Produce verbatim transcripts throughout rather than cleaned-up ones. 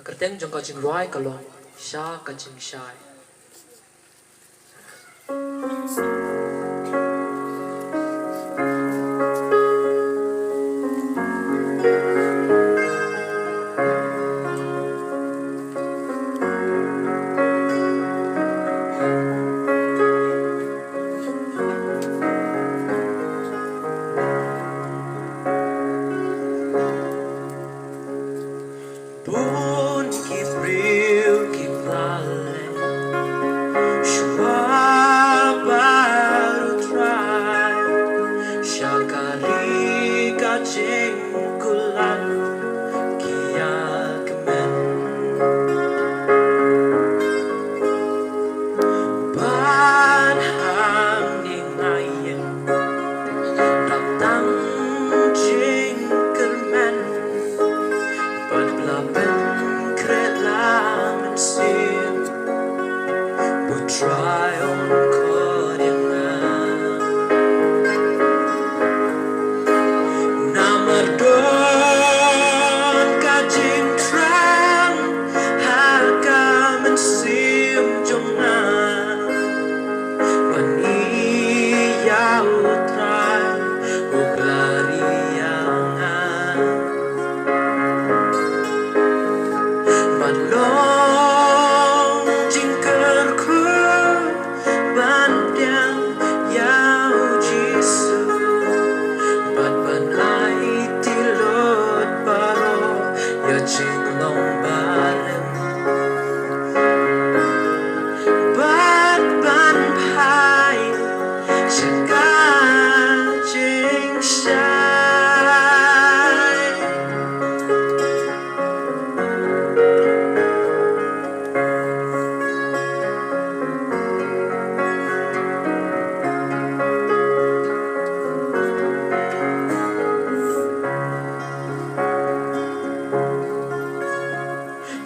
Ka kyrteng jong ka jingrwai ka long Sha Ka Jingshai. Bun ki briew ki la leh shuwa ba U Trai, sha ka ri ka jingkular ki ïa kmen. Bad hangne nga ïeng, dap tang jingkyrmen, bad la pynkhreh la mynsiem, U Trai un khot ïa nga. Namar don ka jingthrang ha ka mynsiem jong nga, ban ïa U Trai u la ri ïa nga. Ban long jingkyrkhu ban pdiang ïa U Jisu, bad ban aiti lut baroh ïa jinglong barim, bad ban phai sha ka jingshai.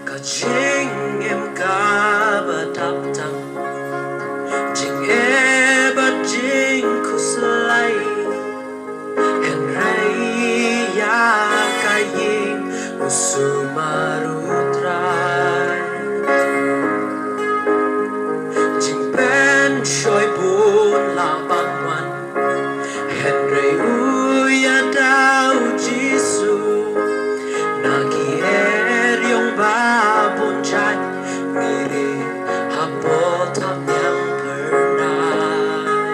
Ka jingim kaba dap tang, jingeh bad jingkhuslai, hynrei ïa ka ïing u sumar U Trai. Jingpynshoi bun la bang wan, hynrei u ïada U Jisu. Na ki eriong ba bun jait ngi ri hapoh thapniang phyrnai.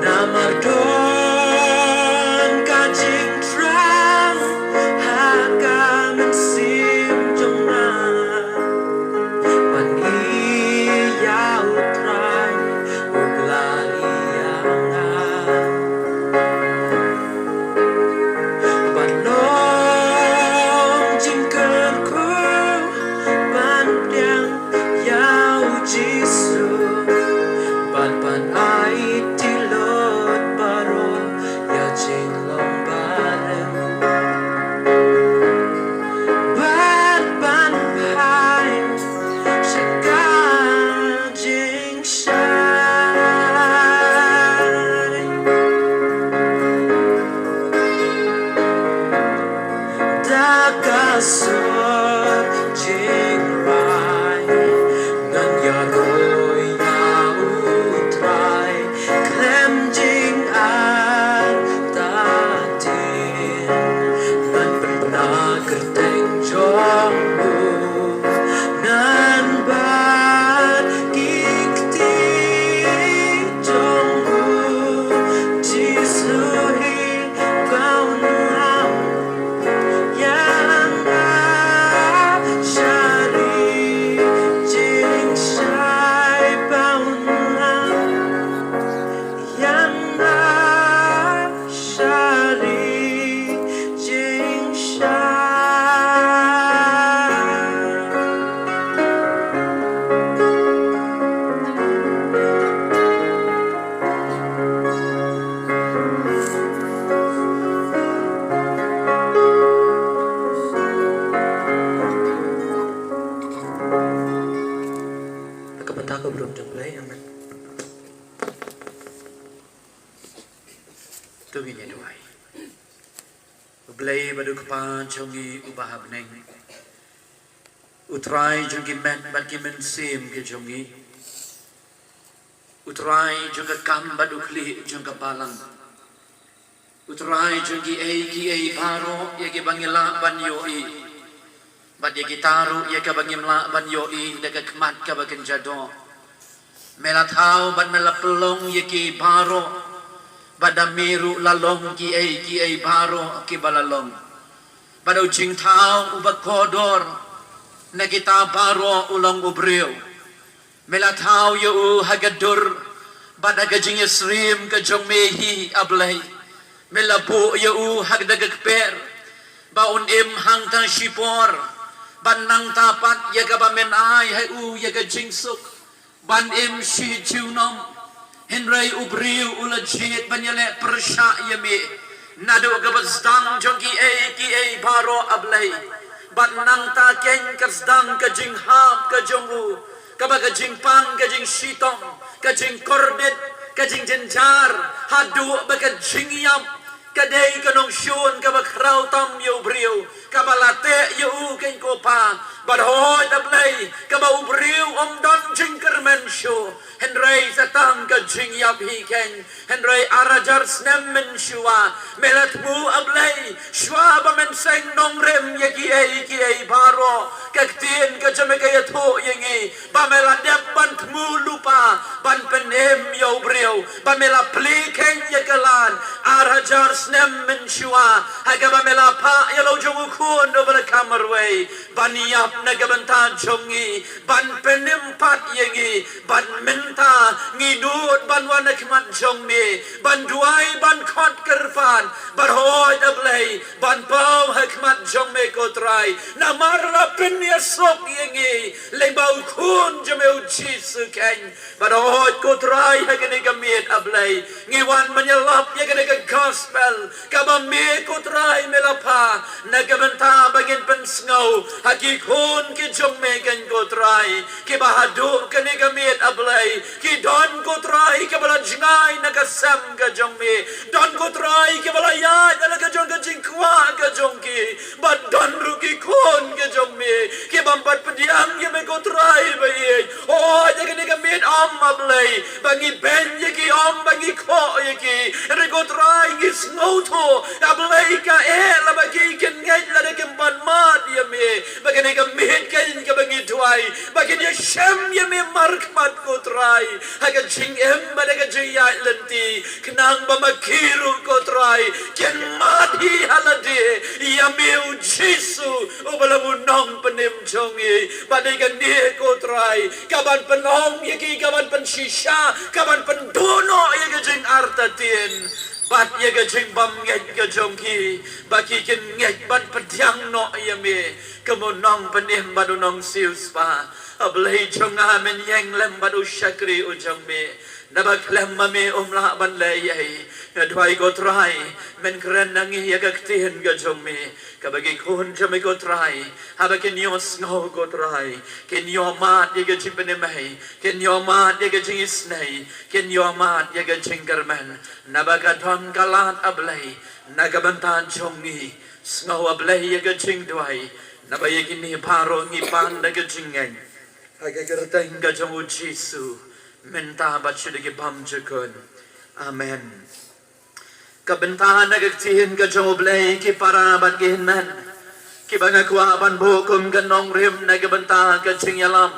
Namar don ka jingthrang ha ka mynsiem jong nga, ban ïa U Trai u la ri ïa nga. Ban long jingkyrkhu ban pdiang ïa U Jisu, bad ban aiti lut baroh ïa jinglong barim, bad ban phai sha ka jingshai. Da ka sur jingrai ngan ïaroh ïa U Trai, khlem jingartatien ngan pynbna kyrteng jong U, ngan bat ki kti jong U. Jisu hi ba un ïa nga. Kpa jong ngi uba ha bneng, U Trai jong ki met bad ki mynsiem ki jong ngi, U Trai jong ka kam bad u khlieh jong ka balang, U Trai jong kiei kiei baroh ïa kiba ngi lah ban ïohi bad ïa kita ruh ïa kaba ngim lah ban ïohi da ka khmat kaba kynja doh. Me la thaw bad me la pynlong ïa ki baroh, bad da me ruh la long kiei kiei baroh kiba la long. Bad u jingthaw uba kordor na kita baroh u long u briew. Me la thaw ïa u ha ka dur bad ha ka jingïasyriem ka jong me hi, A Blei. Me la buh ïa u ha ka da ka kper ba un im hangta shipor, bad nangta pat ïa kaba men ai ha u ïa ka jingsuk ban im shi junom. Hynrei u briew u la jied ban ïaleh pyrshah ïa me naduh kaba sdang jong kiei kiei baroh, A Blei. Bad nangta keiñ ka sdang ka jinghap ka jong u, kaba ka jingpang, ka jingshitom, ka jingkordit, ka jingjynjar, haduh ba ka jingïap ka dei ka nongshun kaba khraw tam ïa u briew, kaba la teh ïa u, keiñ ko Pa. Bad hooid, A Blei, kaba u briew um don jingkyrmen shuh, hynrei sa tang ka jingïap hi keiñ. Hynrei ar hajar snem mynshuwa me la thmu, A Blei, shuwa ba men seng nongrim ïa kiei kiei baroh. Ka ktien ka jong me ka ïathuh ïa ngi ba me la dep ban thmu lypa ban pynim ïa u briew, ba me la plie keiñ ïa ka lad ar hajar snem mynshuwa, ha kaba me la phah ïa la u jong u Khun uba la kham marwei ban ïap na ka bynta jong ngi, ban pynim pat ïa ngi. Bad mynta ngi nud ban wan ha khmat jong me, ban duwai, ban khot kyrpad, bad hooid, A Blei, ban paw ha khmat jong me, ko Trai, namar la pynïasuk ïa ngi lyngba u Khun jong me, U Jisu keiñ. Bad hooid, ko Trai, ha kane ka miet, A Blei, ngi wan ban ïalap ïa kane ka gospel kaba me, ko Trai, me la phah na ka bynta ba ngin pynsngew ha ki khun ki jong me, keiñ ko Trai, kiba haduh kane ka miet, A Blei, ki don, ko Trai, kiba la jngai na ka sem ka jong me. Don, ko Trai, kiba la ïaid ha la ka jong ka jingkwah ka jong ki. Bad don ruh ki khun ki jong me kibym pat pdiang ïa me, ko Trai baieit. Hooid, ha kane ka miet, ym, A Blei, ba ngi beiñ ïa ki, ym, ba ngi khoh ïa ki. Hynrei, ko Trai, ngi sngewthuh, A Blei, kaei la ba ki kin ngeit lada kim pat mad ïa me. Ba kane ka miet keiñ kaba ngi duwai ba kin ïashem ïa me markhmat, ko Trai, ha ka jingim bad ha ka jingïaid lynti, khnang ba ma ki ruh, ko Trai, kin mad hi ha lade ïa me, U Jisu, uba long u Nongpynim jong ngi. Bad dei kane, ko Trai, kaban pynong ïa ki, kaban pynshisha, kaban pynduh noh ïa ka jingartatien bad ïa ka jingbymngeit ka jong ki, ba ki kin ngeit ban pdiang noh ïa me kum u Nongpynim bad u Nongsiewspah. A Blei jong nga, men ïeng lem bad u shakri u jong me. Naba khlem ma me um lah ban leh ei ei. Nga duwai, ko Trai, men kren na ngi ïa ka ktien ka jong me, kaba ki khun jong me, ko Trai, haba kin ïohsngew, ko Trai, kin ïohmad ïa ka jingpynim ei, kin ïohmad ïa ka jingisynei, kin ïohmad ïa ka jingkyrmen. Naba ka don ka lad, A Blei, na ka bynta jong ngi. Sngew, A Blei, ïa ka jingduwai, naba ïa kine baroh ngi pan da ka jingngeit ha ka kyrteng ka jong U Jisu, mynta bad sha ki bymjukut. Amen. Ka bynta na ka ktien ka jong U Blei, ki para bad ki hynmen, kiba nga kwah ban buh kum ka nongrim na ka bynta ka jingïalam,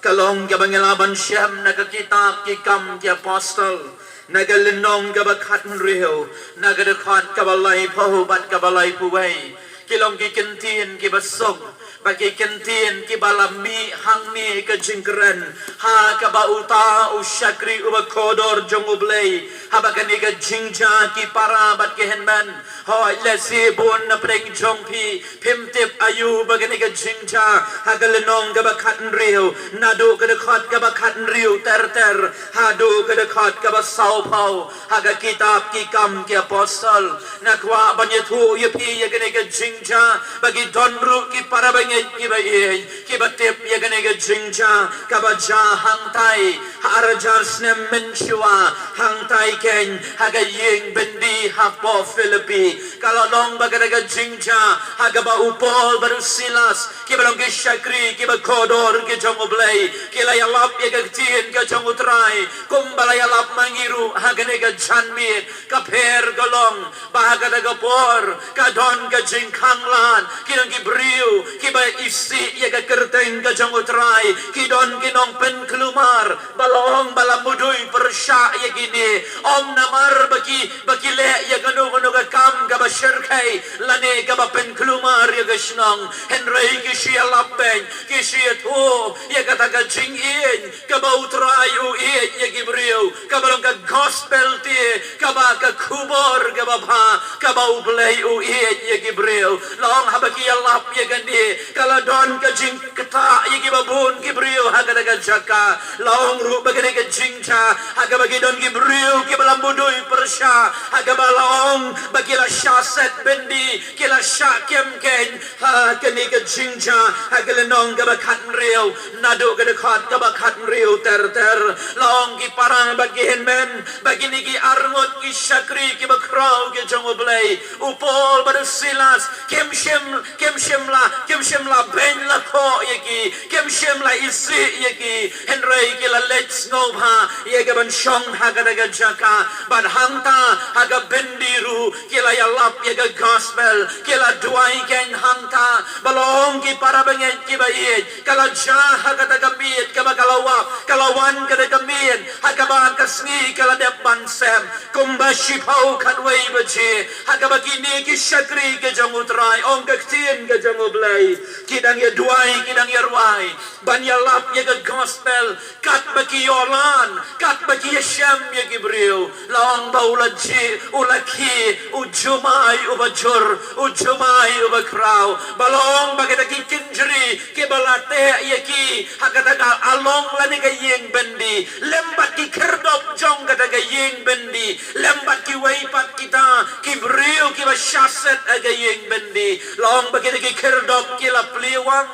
ka long kaba ngi lah ban shem na ka kitab Ki Kam ki Apostol, na ka lynnong kaba khathynriew, na ka dkhot kaba laiphew bad kaba laiphew wei. Ki long ki kyntien kiba suk, ba ki kyntien kiba la mih hangne ka jingkren ha kaba uta u shakri uba kordor jong U Blei, haba kane ka jingjia, ki para bad ki hynmen. Hooid, lehse bun na pdeng jong phi phim tip aïu ba kane ka jingjia, ha ka lynnong kaba khathynriew, naduh ka dkhot kaba khathynriew ter ter haduh ka dkhot kaba sawphew ha ka kitab Ki Kam ki Apostol. Nga kwah ban ïathuh ïa phi ïa kane ka jingjia, ba ki don ruh ki para bangeit kiba ïeit, ki Ba tip ïa kane ka jingjia kaba jia hangtai ha arhajar snem mynshuwa, hangtai keiñ ha ka ïing byndi hapoh Philippi. Ka la long ba kata ka jingjia ha kaba u Paul bad u Silas, kiba long ki shakri kiba kordor ki jong U Blei, ki la ïalap ïa ka ktien ka jong U Trai, kumba la ïalap ma ngi ruh ha kane ka janmiet. Ka pher ka long ba ha kata ka por ka don ka jingkhang lad, ki don ki briew kiba isih ïa ka kyrteng ka jong U Trai, ki don ki nongpynkulmar, ba long ba la mudui pyrshah ïa kine, ym namar ba ki, ba ki leh ïa kano kano ka kam kaba shyrkhei lane kaba pynkulmar ïa ka shnong, hynrei ki shu ïalap beiñ, ki shu ïathuh ïa kata ka jingïeit kaba U Trai u ïeit ïa ki briew, kaba long ka gospel te, kaba ka khubor kaba bha, kaba U Blei u ïeit ïa ki briew. La ong haba ki ïalap ïa kane, ka la don ka jingktah ïa kiba bun ki briew ha kata ka jaka. La ong ruh ba kane ka jingjia ha kaba ki don ki briew kiba la mudui pyrshah, ha kaba la ong ba ki la shah set byndi, ki la shah kem keiñ ha kane ka jingjia, ha ka lynnong kaba khathynriew, naduh ka dkhot kaba khathynriew ter ter. La ong ki para bad ki hynmen, ba kine ki arngut ki shakri kiba khraw ki jong U Blei, u Paul bad u Silas, kim shym, kim shym la, kim shym la beiñ la khoh ïa ki, kim shym la isih ïa ki, hynrei ki la leit sngewbha ïa ka ban shong ha kata ka jaka, bad hangta ha ka byndi ruh ki la ïalap ïa ka gospel, ki la duwai keiñ hangta. Ba long ki para bangeit kiba ïeit, ka la jia ha kata ka miet kaba ka la wap, ka la wan kata ka miet ha kaba ka sngi ka la dep ban sem, kumba shiphew khatwei baje, ha kaba kine ki shakri ki jong U Trai, ong ka ktien ka jong U Blei, ki dang ïa duwai, ki dang ïa rwai ban ïalap ïa ka gospel, katba ki ïoh lad, katba ki ïashem ïa ki briew. La ong ba u la jia, u la khie, u jumai uba jur, u jumai uba khraw. Ba long ba kita ki kynjri kiba la teh ïa ki ha kata ka along lane ka ïing byndi, lem bad ki khyrdop jong kata ka ïing byndi, lem bad kiwei pat kita ki briew kiba shah set ha ka ïing byndi. La ong ba kita ki khyrdop ki la plie wang.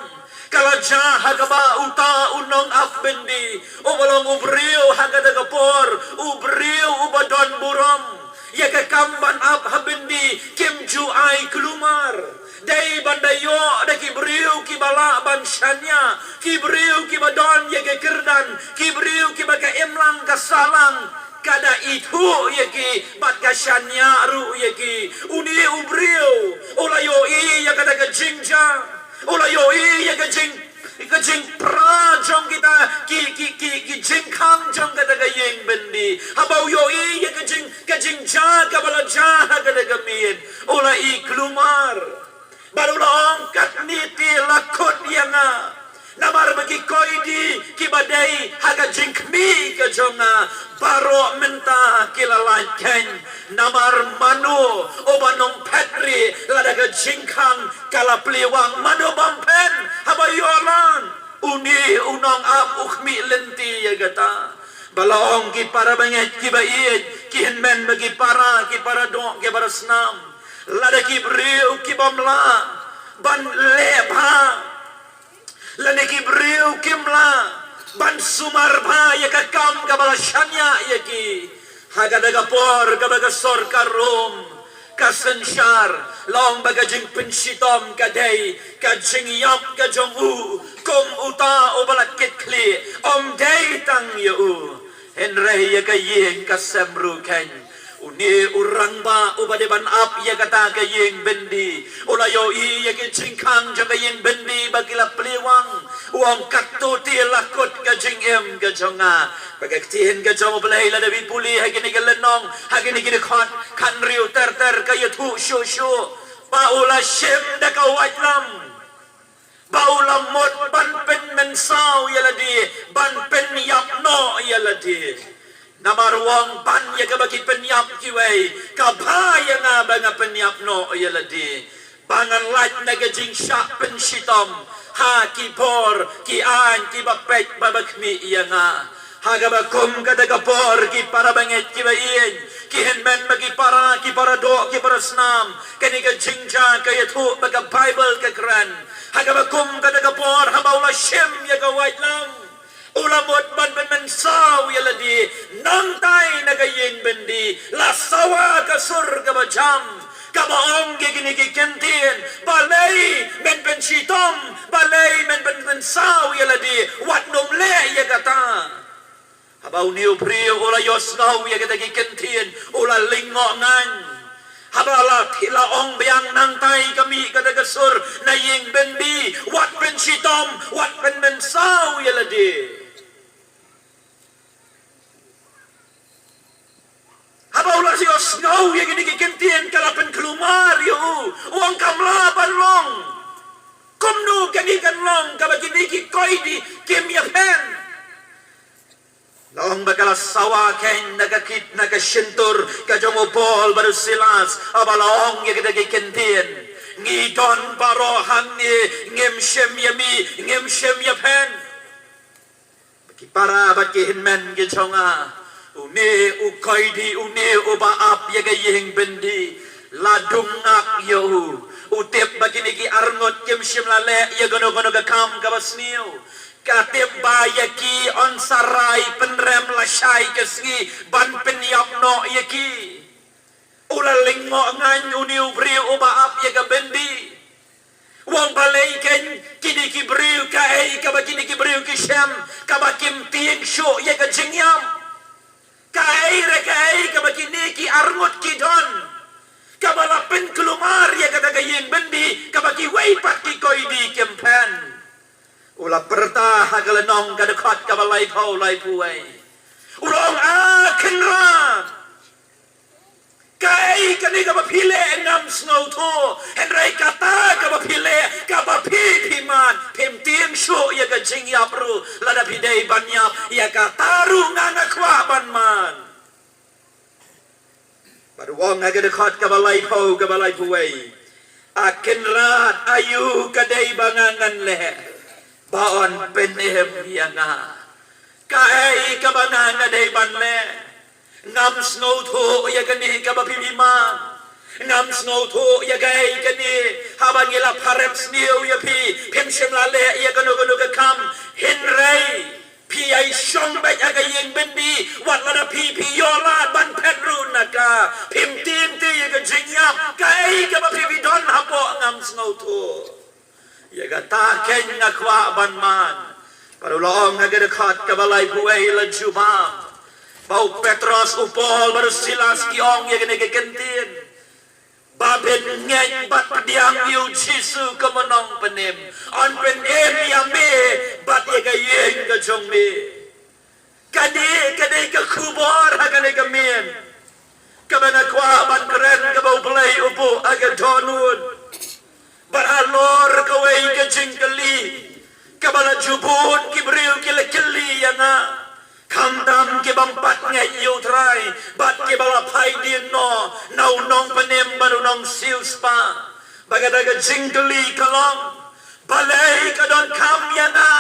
Ka la jia ha kaba uta u nongap byndi, uba long u briew ha kata ka por, u briew uba don burom ïa ka kam ban ap ha byndi, kim ju ai kulmar. Dei ban da ïoh da ki briew kiba lah ban shaniah, ki briew kiba don ïa ka kyrdan, ki briew kiba ka imlang ka sahlang ka da ithuh ïa ki bad ka shaniah ruh ïa ki. Une u briew u la ïohi ïa kata ka jingjia, u la ïohi ïa ka jing, ka jingpra jong kita ki, ki, ki, ki jingkhang jong kata ka ïing byndi. Haba u ïohi ïa ka jing, ka jingjia kaba la jia ha kata ka miet, u la i kulmar. Bad u la ong, katne te la kut ïa nga, namar ba ki koidi kiba dei ha ka jingkhmih ka jong nga baroh mynta ki la lait keiñ. Namar mano uba nongphet rieh lada ka jingkhang ka la plie wang? Mano bym phet haba ïoh lad? Une u nongap u khmih lynti ïa kata. Ba la ong, ki para bangeit kiba ïeit, ki hynmen bad ki para, ki para doh, ki para snam, lada ki briew ki bym lah ban leh bha, lane ki briew kim lah ban sumar bha ïa ka kam kaba la shaniah ïa ki, ha kata ka por kaba ka sorkar Rom ka synshar, la ong ba ka jingpynshitom ka dei ka jingïap ka jong u, kum uta uba la kitkhlieh, ym dei tang ïa u, hynrei ïa ka ïing ka sem ruh keiñ. Une u rangbah uba dei ban ap ïa kata ka ïing byndi, u la ïohi ïa ki jingkhang jong ka ïing byndi ba ki la plie wang. U ong, katto te la kut ka jingim ka jong nga. Ba ka ktien ka jong U Blei lada phi pule ha kine ki lynnong, ha kine ki dkhot khathynriew ter ter, ka ïathuh shuh shuh ba u la shim da ka waitlam, ba u la mut ban pynmynsaw ïa lade, ban pynïap noh ïa lade. Namar u ong, ban ïa kaba ki pynïap kiwei, ka bha ïa nga ba nga pynïap noh ïa lade, ba ngan lait na ka jingshah pynshitom ha ki bor ki aiñ kiba peit bad ba khmih ïa nga. Ha kaba kum kata ka por, ki para bangeit kiba ïeit, ki hynmen bad ki para, ki para doh, ki para snam, kane ka jingjia ka ïathuh ba ka Baibl ka kren Ha kaba kum kata ka por, haba u la shim ïa ka waitlam, u la mut ban pynmynsaw ïa lade nangtai na ka ïing byndi. La sawa ka sur kaba jam, kaba ong ïa kine ki kyntien: Balei men pynshitom? Balei men pynmynsaw ïa lade? Wat nym leh ïa kata. Haba une u briew u la ïohsngew ïa kita ki kyntien, u la lyngngoh ngan. Haba la, la ong biang nangtai ka mih kata ka sur na ïing byndi: Wat pynshitom, wat pynmynsaw ïa lade. Haba u la ïohsngew ïa kine ki kyntien, ka la pynkulmar ïa u. U ong: Kam lah ban long. Kumno kane kan long, kaba kine ki koidi kim ïapher? La ong ba ka la sawa keiñ na ka kit, na ka shyntur ka jong u Paul bad u Silas, haba la ong ïa kita ki kyntien: Ngi don baroh hangne, ngim shym ïa mih, ngim shym ïapher. Ki para bad ki hynmen ki jong nga, une u koidi, une uba ap ïa ka ïing byndi, la dung ngak ïa u. U tip ba kine ki arngut kim shym la leh ïa kano kano ka kam kaba sniew. Ka tip ba ïa ki yn sa rai pynrem lashai ka sngi ban pynïap noh ïa ki. U la lyngngoh ngan une u briew uba ap ïa ka byndi. U ong: Balei keiñ kine ki briew, kaei kaba kine ki briew ki shem kaba kim tieng shuh ïa ka jingïap? Kaei re, kaei kaba kine ki arngut ki don, kaba la pynkulmar ïa kata ka ïing byndi, kaba kiwei pat ki koidi kim pher? U la pyrta ha ka lynnong ka dkhot kaba laiphew, laiphew wei. U la ong: A Kynrad, kaei kane kaba phi leh ngam sngewthuh, hynrei kata kaba phi leh, kaba phi, phi mad, phim tieng shuh ïa ka jingïap ruh. Lada phi dei ban ïap, ïa kata ruh nga, nga kwah ban mad. Bad u ong ha ka dkhot kaba laiphew, kaba laiphew wei: A Kynrad, aïu ka dei ba nga ngan leh ba yn pynim ïa nga? Kaei kaba nga, nga dei ban leh? Ngam sngewthuh ïa kane kaba phi, phi mad. Ngam sngewthuh ïa kaei kane, haba ngi la pharem sniew ïa phi, phim shym la leh ïa kano kano ka kam. Hynrei phi ïai shong beit ha ka ïing byndi, wat lada phi, phi ïoh lad ban phet ruh na ka, phim tieng te ïa ka jingïap. Kaei kaba phi, phi don hapoh, ngam sngewthuh. Ïa kata keiñ nga kwah ban mad. Bad u la ong ha ka dkhot kaba laiphew wei: La jubab ba u Petros, u Paul bad u Silas ki ong ïa kine ki kyntien: Ba phin ngeit bad pdiang ïa u Jisu kum u Nongpynim, yn pynim ïa me bad ïa ka ïing ka jong me. Kane ka dei ka khubor ha kane ka miet kaba nga kwah ban kren, kaba U Blei u buh ha ka dohnud. Bad halor kawei ka jingkylli kaba la ju bun ki briew ki la kylli ïa nga, khamtam ki bym pat ngeit ïa U Trai bad kiba la phai dien noh na u nongpynim bad u nongsiewspah. Bad kata ka jingkylli ka long: Balei ka donkam ïa nga?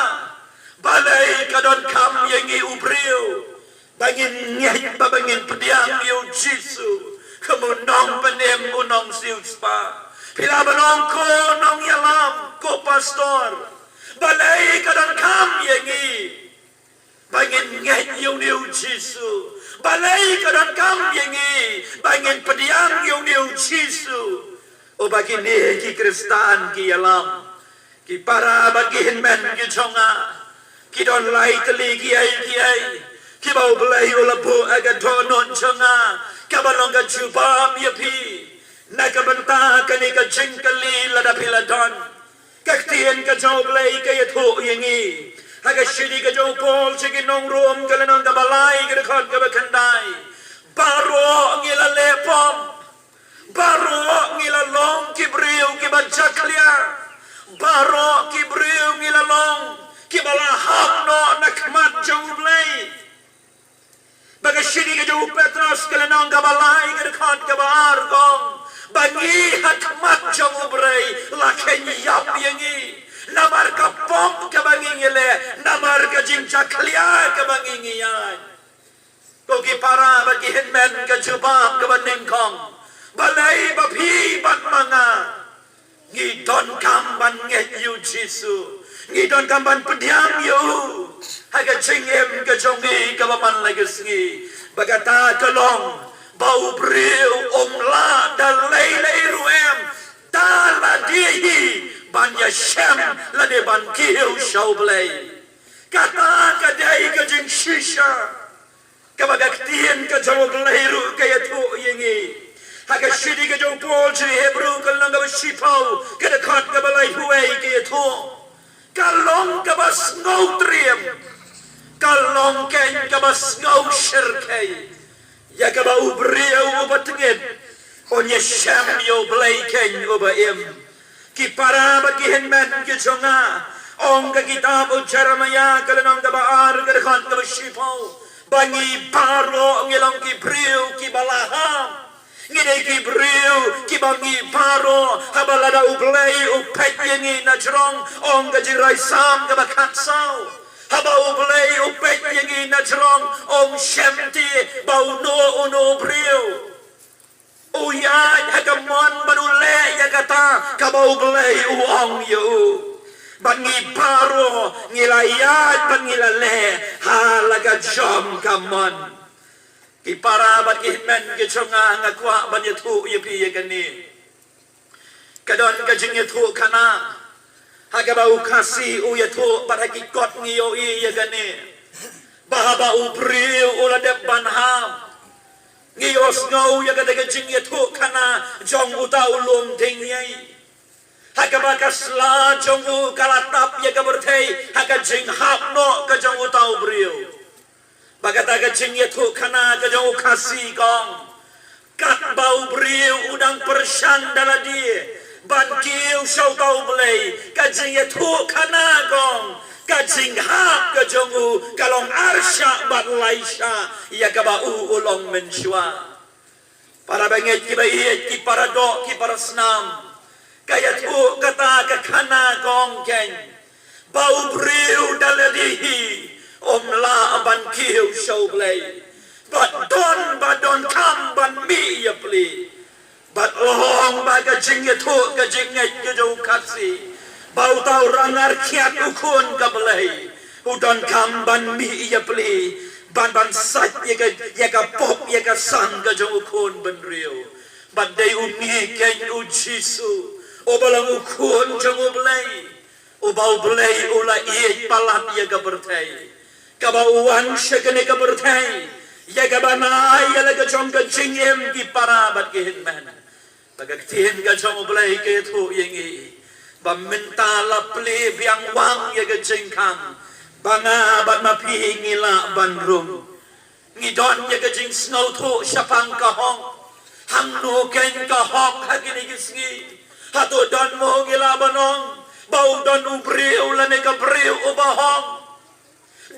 Balei ka donkam ïa ngi u briew ba ngin ngeit bad ba ngin pdiang ïa u Jisu kum u Nongpynim, u Nongsiewspah? Phi lah ban ong: Ko nongïalam, ko pastor, balei ka donkam ïa ngi ba ngin ngeit ïa une u Jisu? Balei ka donkam ïa ngi ba ngin pdiang ïa une u Jisu uba kine ki Khristan ki ïalam? Ki para bad ki hynmen ki jong nga, ki don lai tylli kiei kiei kiba U Blei u la buh ha ka dohnud jong nga, kaba long ka jubab ïa phi na ka bynta kane ka jingkylli, lada phi la don. Ka ktien ka jong U Blei ka ïathuh ïa ngi ha ka shithi ka jong u Paul sha ki nong Rom, ka lynnong kaba lai, ka dkhot kaba khyndai: Baroh ngi la leh pop. Baroh ngi la long ki briew kiba jakhlia. Baroh ki briew ngi la long kiba la hap noh na khmat jong U Blei. Bad ka shithi ka jong u Petros, ka lynnong kaba lai, ka dkhot kaba ar, ka ong ba ngi ha khmat jong U Blei la kheiñ ïap ïa ngi namar ka pop kaba ngi ngi leh, namar ka jingjakhlia kaba ngi ngi ïaid. Ko ki para bad ki hynmen, ka jubab kaba nyngkong, balei ba phi bad ma nga Ngi donkam ban ngeit ïa u Jisu. Ngi donkam ban pdiang ïa u ha ka jingim ka jong ngi kaba man la ka sngi. Ba kata ka long ba u briew um lah da lei lei ruh em, da lade hi, ban ïashem lane ban kiew sha u Blei. Kata ka dei ka jingshisha kaba ka ktien ka jong u Blei ruh ka ïathuh ïa ngi. Ha ka shithi ka jong u Paul sha ki Hebru ka lynnong kaba shiphew, ka dkhot kaba laiphew wei ka ïathuh. Ka long kaba sngewtriem, ka long keiñ kaba sngewshyrkhei ïa kaba u briew uba tngit un ïashem ïa u Blei keiñ uba im. Ki para bad ki hynmen ki jong nga, ong ka kitab u Jeremaïah ka lynnong kaba ar ka dkhot kaba shiphew, ba ngi baroh ngi long ki briew kiba lahap. Ngi dei ki briew kiba ngi baroh, haba lada u Blei u peit ïa ngi na jrong, ong ka jingrwai Salm kaba khatsaw, haba u Blei u peit ïa ngi na jrong, um shym tip ba uno uno u briew u ïaid ha ka mon bad u leh ïa kata kaba u Blei u ong ïa u. Bad ngi baroh ngi la ïaid bad ngi la leh ha la ka jong ka mon. Ki para bad ki hynmen ki jong nga, nga kwah ban ïathuh ïa phi ïa kane. Ka don ka jingïathuhkhana ha kaba u Khasi u ïathuh bad ha ki kot ngi ïohi ïa kane, ba haba u briew u la dep ban hap, ngi ïohsngew ïa kata ka jingïathuhkhana jong uta u lum dieng ïai, ha kaba ka sla jong u ka la tap ïa ka pyrthei ha ka jinghap noh ka jong uta u briew. Ba kata ka jingïathuhkhana ka jong u Khasi ka ong, katba u briew u dang pyrshang da lade ban kiew sha uta u Blei, ka jingïathuhkhana ka ong, ka jinghap ka jong u ka long arshah bad laishah ïa kaba u u long mynshuwa. Para bangeit kiba ïeit, ki para doh, ki para snam, ka ïathuh kata ka khana ka ong keiñ, ba u briew da lade hi um lah ban kiew sha u Blei. Bad don ba donkam ban mih ïa pli. Bad long ba ka jingïathuh ka jingngeit ka jong u Khasi, ba uta u rangar kiad u khun ka Blei u donkam ban mih ïa pli, ban ban sait ïa ka, ïa ka pop ïa ka sang ka jong u khun bynriew. Bad dei une keiñ u Jisu, uba long u khun jong u Blei, uba u Blei u la ïeit palat ïa ka pyrthei, kaba u wan sha kane ka pyrthei ïa kaba nai ïa la ka jong ka jingim, ki para bad ki hynmen. Ba ka ktien ka jong u Blei ka ïathuh ïa ngi, ba mynta la plie biang wang ïa ka jingkhang, ba nga bad ma phi ngi lah ban rung. Ngi don ïa ka jingsngewthuh shaphang ka hok. Hangno keiñ ka hok ha kine ki sngi? Hato don mo ngi lah ban ong ba u don u briew lane ka briew uba hok?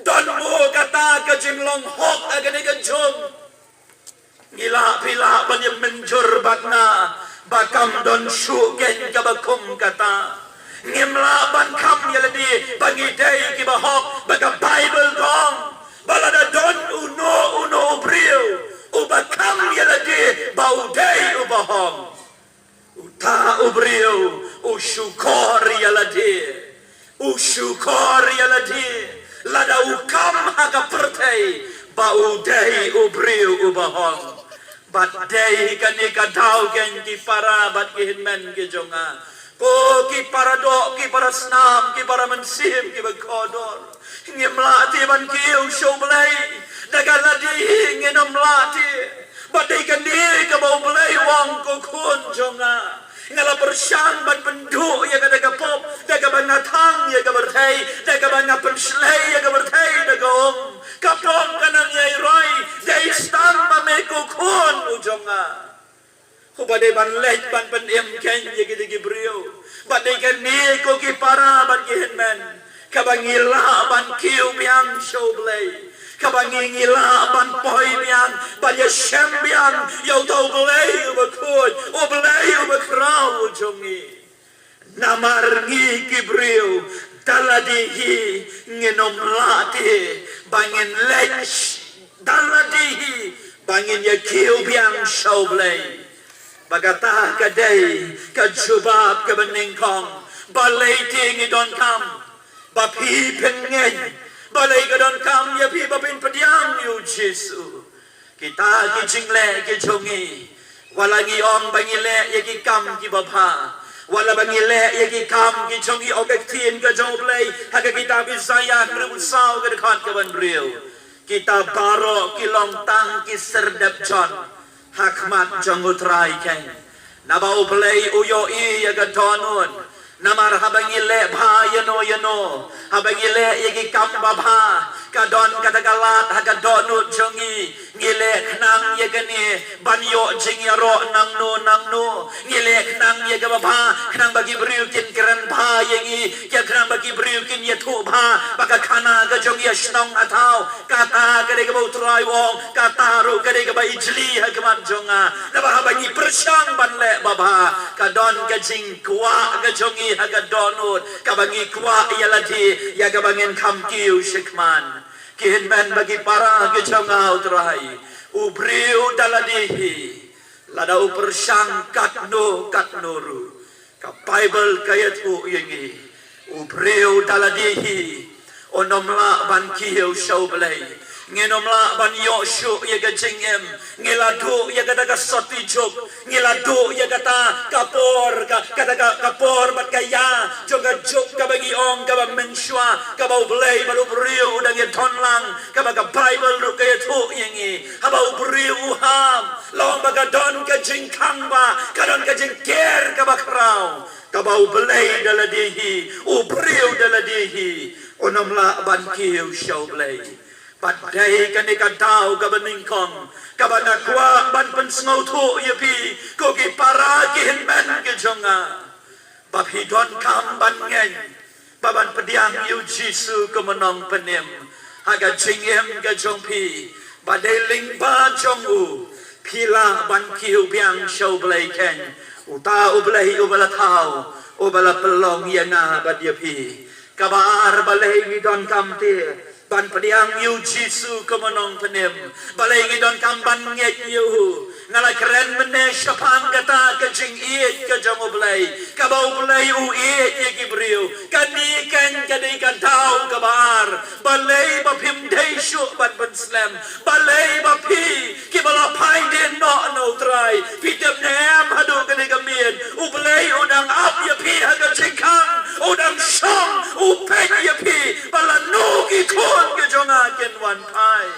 Don mo kata ka jinglong hok ha kane ka jong? Ngi lah phi lah ban ïa mynjur bad nga ba kam don shuh keiñ kaba kum kata. Ngim lah ban kham ïa lade ba ngi dei kiba hok, ba ka Baibl ka ong ba lada don uno uno u briew uba kham ïa lade ba u dei uba hok, uta u briew u shukor ïa lade, u shukor ïa lade lada u kam ha ka pyrthei ba u dei u briew uba hok. Bad dei kane ka daw keiñ, ki para bad ki hynmen ki jong nga, ko ki para doh, ki para snam, ki para mynsiem kiba kordor, ngim lah te ban kiew sha u Blei. Da ka lade hi ngin ym lah te. Bad dei kane kaba u Blei u ong, ko khun jong nga, nga la pyrshang ban pynduh ïa kata ka pop da kaba nga thang ïa ka pyrthei, da kaba nga pynshlei ïa ka pyrthei da ka um. Ka pop ka nang ïai roi, dei tang ma me ko khun u jong nga, uba dei ban leit ban pynim keiñ ïa kito ki briew. Bad dei kane ko ki para bad ki hynmen, kaba ngi lah ban kiew biang sha u Blei, kaba ngi, ngi lah ban poi biang, ban ïashem biang ïa uta u Blei uba khuid, u Blei uba khraw u jong ngi. Namar ngi ki briew da lade hi ngin ym lah te ba ngin leit da lade hi ba ngin ïa kiew biang sha u Blei. Ba kata ka dei ka jubab kaba nyngkong. Balei te ngi donkam ba phi phin ngeit? Balei ka donkam ïa phi ba phin pdiang ïa u Jisu? Kita ki jingleh ki jong ngi, wat la ngi ong ba ngi leh ïa ki kam kiba bha, wat la ba ngi leh ïa ki kam ki jong ngi, ong ka ktien ka jong U Blei ha ka kitab Isaïah hynriewphew saw ka dkhot kaba hynriew. Kita baroh ki long tang ki syrdep jot ha khmat jong U Trai keiñ. Naba U Blei u ïohi ïa ka dohnud. Namar haba ngi leh bha ïano ïano, haba ngi leh ïa ki kam ba bha, ka don kata ka lad ha ka dohnud jong ngi. Ngi leh khnang ïa kane ban ïoh jingïaroh nangno nangno. Ngi leh khnang ïa kaba bha, khnang ba ki briew kin kren bha ïa ngi, ïa khnang ba ki briew kin ïathuh bha ba ka khana ka jong ngi ha shnong ha thaw, kata ka dei kaba U Trai u ong, kata ruh ka dei kaba ijli ha khmat jong nga. Naba haba ngi pyrshang ban leh ba bha, ka don ka jingkwah ka jong ngi ha ka dohnud, kaba ngi kwah ïa lade ïa kaba ngin kham kiew shakhmat. Ki hynmen bad ki para ki jong nga, U Trai u briew da lade hi, lada u pyrshang katno katno ruh, ka Baibl ka ïathuh ïa ngi, u briew da lade hi un ym lah ban kiew sha U Blei. Ngin ym lah ban ïoh shuh ïa ka jingim. Ngi la duh ïa kata ka soti juk, ngi la duh ïa kata ka por, ka, kata ka, ka por bad ka ïa jong ka juk kaba ngi ong kaba mynshuwa, kaba U Blei bad u briew u dang ïadon lang, kaba ka Baibl ruh ka ïathuh ïa ngi. Haba u briew u ham, long ba ka don ka jingkhang, ba ka don ka jingker kaba khraw, kaba U Blei da lade hi, u briew da lade hi un ym lah ban kiew sha U Blei. Bad dei kane ka daw kaba nyngkong kaba nga kwah ban pynsngewthuh ïa phi, ko ki para ki hynmen ki jong nga, ba phi donkam ban ngeit, ba ban pdiang ïa u Jisu kum u nongpynim ha ka jingim ka jong phi, ba dei lyngba jong u phi lah ban kiew biang sha U Blei keiñ, uta U Blei uba la thaw, uba la pynlong ïa nga bad ïa phi. Kaba ar, balei ngi donkam te ban pdiang ïa u Jisu kum u nongpynim? Balei ngi donkam ban ngeit ïa u? Nga la kren mynne shaphang kata ka jingïeit ka jong U Blei, kaba U Blei u ïeit ïa ki briew. Kane keiñ ka dei ka daw kaba ar. Balei ba phim dei shuh ban pynslem? Balei ba phi kiba la phai dien noh na U Trai, phi tip ne em haduh kane ka miet U Blei u dang ap ïa phi ha ka jingkhang, u dang shong, u peit ïa phi ba lano ki khun ki jong nga kin wan phai?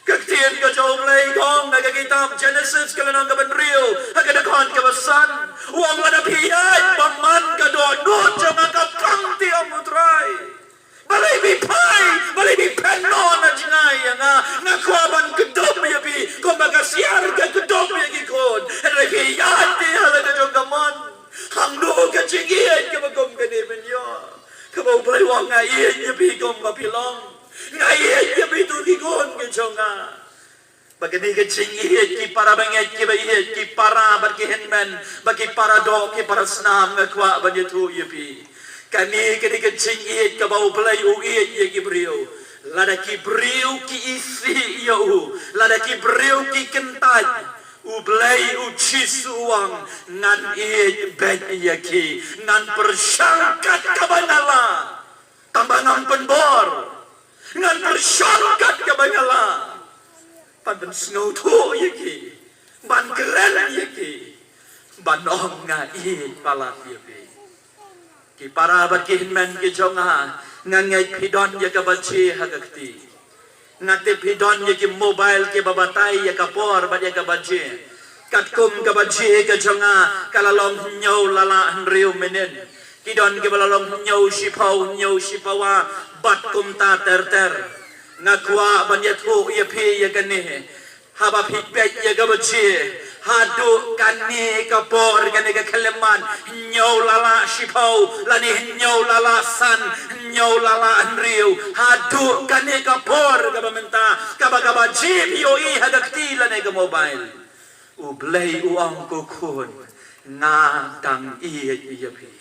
Ka ktien ka jong U Blei ka ong ha ka kitab Jenesis ka lynnong kaba hynriew ha ka dkhot kaba san, u ong, lada phi ïaid bymman ka dohnud jong nga, ka pang te, ong U Trai. Balei phi phai, balei phi pynnoh na jngai ïa nga? Nga kwah ban kdup ïa phi kumba ka siar ka kdup ïa ki khun. Hynrei phi ïaid te ha la ka jong ka mon. Hangno ka jingïeit kaba kum kane phin ïoh, kaba U Blei u ong, nga ïeit ïa phi kumba phi long. Nga ïeit ïa phi, to ki khun ki jong nga. Ba kane ka jingïeit, ki para bangeit kiba ïeit, ki para bad ki hynmen, ba ki para doh, ki para snam, nga kwah ban ïathuh ïa phi, kane ka dei ka jingïeit kaba U Blei u ïeit ïa ki briew. Lada ki briew ki isih ïa u, lada ki briew ki kyntait, U Blei, u Jisu u ong, ngan ïeit beit ïa ki. Ngan pyrshang kat kaba nga lah, tangba ngam pynbor. Ngan pyrshang kat kaba nga lah ban pynsngewthuh ïa ki, ban kren ïa ki, ban ong, nga ïeit palat ïa phi. Ki para bad ki hynmen ki jong nga, nga ngeit phi don ïa ka baje ha ka kti. Nga tip phi don ïa ki mobile kiba batai ïa ka por bad ïa ka baje. Katkum ka baje ka jong nga ka la long hynñiew la lah hynriew minit. Ki don kiba la long hynñiew shiphew, hynñiew shiphew wei, bad kumta ter ter. Nga kwah ban ïathuh ïa phi ïa kane. Haba phi peit ïa ka baje, haduh kane ka por, kane ka khyllipmat, hynñiew la lah shiphew, lane hynñiew la lah san, hynñiew la lah hynriew, haduh kane ka por kaba mynta, kaba ka baje phi ïohi ha ka kti lane ka mobile, U Blei u ong, ko khun, nga dang ïeit ïa phi.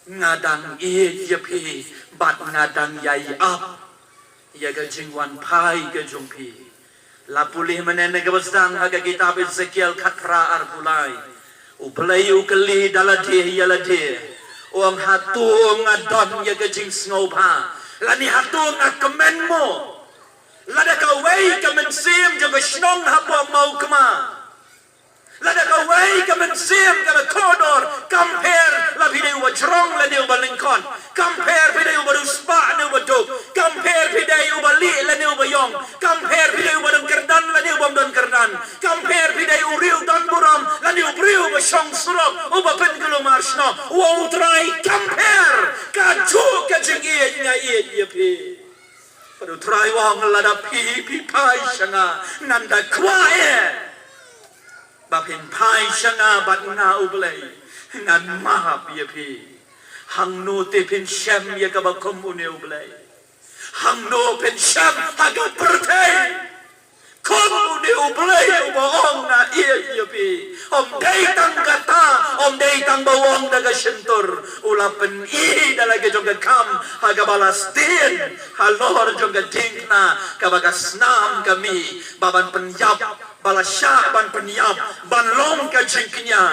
Nga dang ïeit ïa phi bad nga dang ïai ap ïa ka jingwan phai ka jong phi. La pule mynne na kaba sdang ha ka kitab Ezekiel khatphra arphew lai. U Blei u kylli da lade ïa lade, u ong, hato nga don ïa ka jingsngewbha, lane hato nga kmen mo? Lada kawei ka mynsiem jong ka shnong hapoh Mawkma, lada kawei ka mynsiem kaba kordor, kam pher la phi dei uba jrong lane uba lyngkot, kam pher phi dei uba riewspah ne uba duk, kam pher phi dei uba lieh lane uba ïong, kam pher phi dei uba don kyrdan lane uba ym don kyrdan, kam pher phi dei u riew don burom lane u briew uba shong surok, uba pynkulmar shnong. U ong U Trai, kam pher, kajuh ka jingïeit nga ïeit ïa phi. Bad U Trai u ong, lada phi, phi phai sha nga, ngan da kwah eh ba phin phai sha nga, bad nga U Blei ngan map ïa phi. Hangno te phin shem ïa kaba kum une U Blei? Hangno phin shem ha ka pyrthei kum une U Blei uba ong, nga ïeit ïa phi? Ym dei tang kata, ym dei tang ba u ong da ka shyntur, u la pyni da la ka jong ka kam ha kaba la sdien halor jong ka diengphna kaba ka snam ka mih, ba ban pynïap, ba la shah ban pynïap ban long ka jingkñia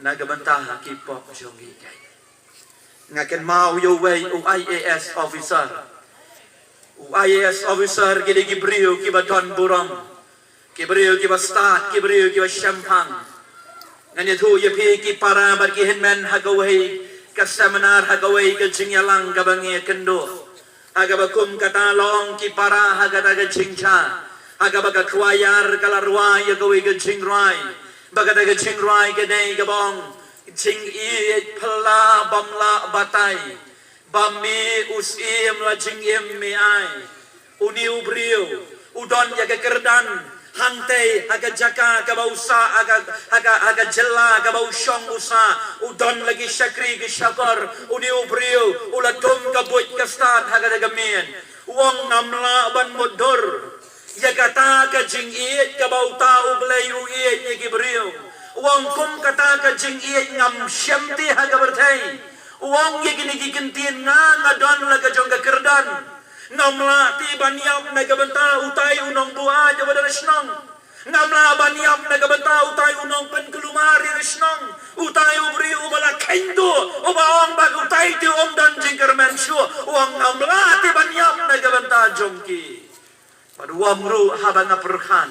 na ka bynta ki pop jong ngi. Nga kynmaw ïa uwei u I A S officer. U I A S officer ki dei ki briew kiba don burom, ki briew kiba stad, ki briew kiba shemphang. Ngan ïathuh ïa phi ki para bad ki hynmen ha kawei ka seminar, ha kawei ka jingïalang kaba ngi ïakynduh. Ha kaba kum kata la ong ki para ha kata ka jingjia, ha kaba ka khwaïar ka la rwai ïa kawei ka jingrwai, ba kata ka jingrwai ka dei kaba ong, jingïeit phylla bym lah batai, ba mih u syiem la jingim mih ai. Une u briew u don ïa ka kyrdan hangtei ha ka jaka kaba u sah, ha ka, ha ka, ha ka jylla kaba u shong u sah, u don la ki shakri ki shakor. Une u briew u la tum ka buit ka stad ha kata ka miet. U ong, ngam lah ban mutdur ïa kata ka jingïeit kaba uta U Blei u ïeit ïa ki briew. U ong, kum kata ka jingïeit ngam shem te ha ka pyrthei. U ong, ïa kine ki kyntien, nga, nga don la ka jong ka kyrdan. Ngam lah te ban ïap na ka bynta utai u nongbuaid uba don ha shnong. Ngam lah ban ïap na ka bynta utai u nongpynkulmar ïa ka shnong, utai u briew uba la kheiñ duh, uba ong ba utai te um don jingkyrmen shuh. U ong, ngam lah te ban ïap na ka bynta jong ki. Bad u ong ruh, haba nga pyrkhat,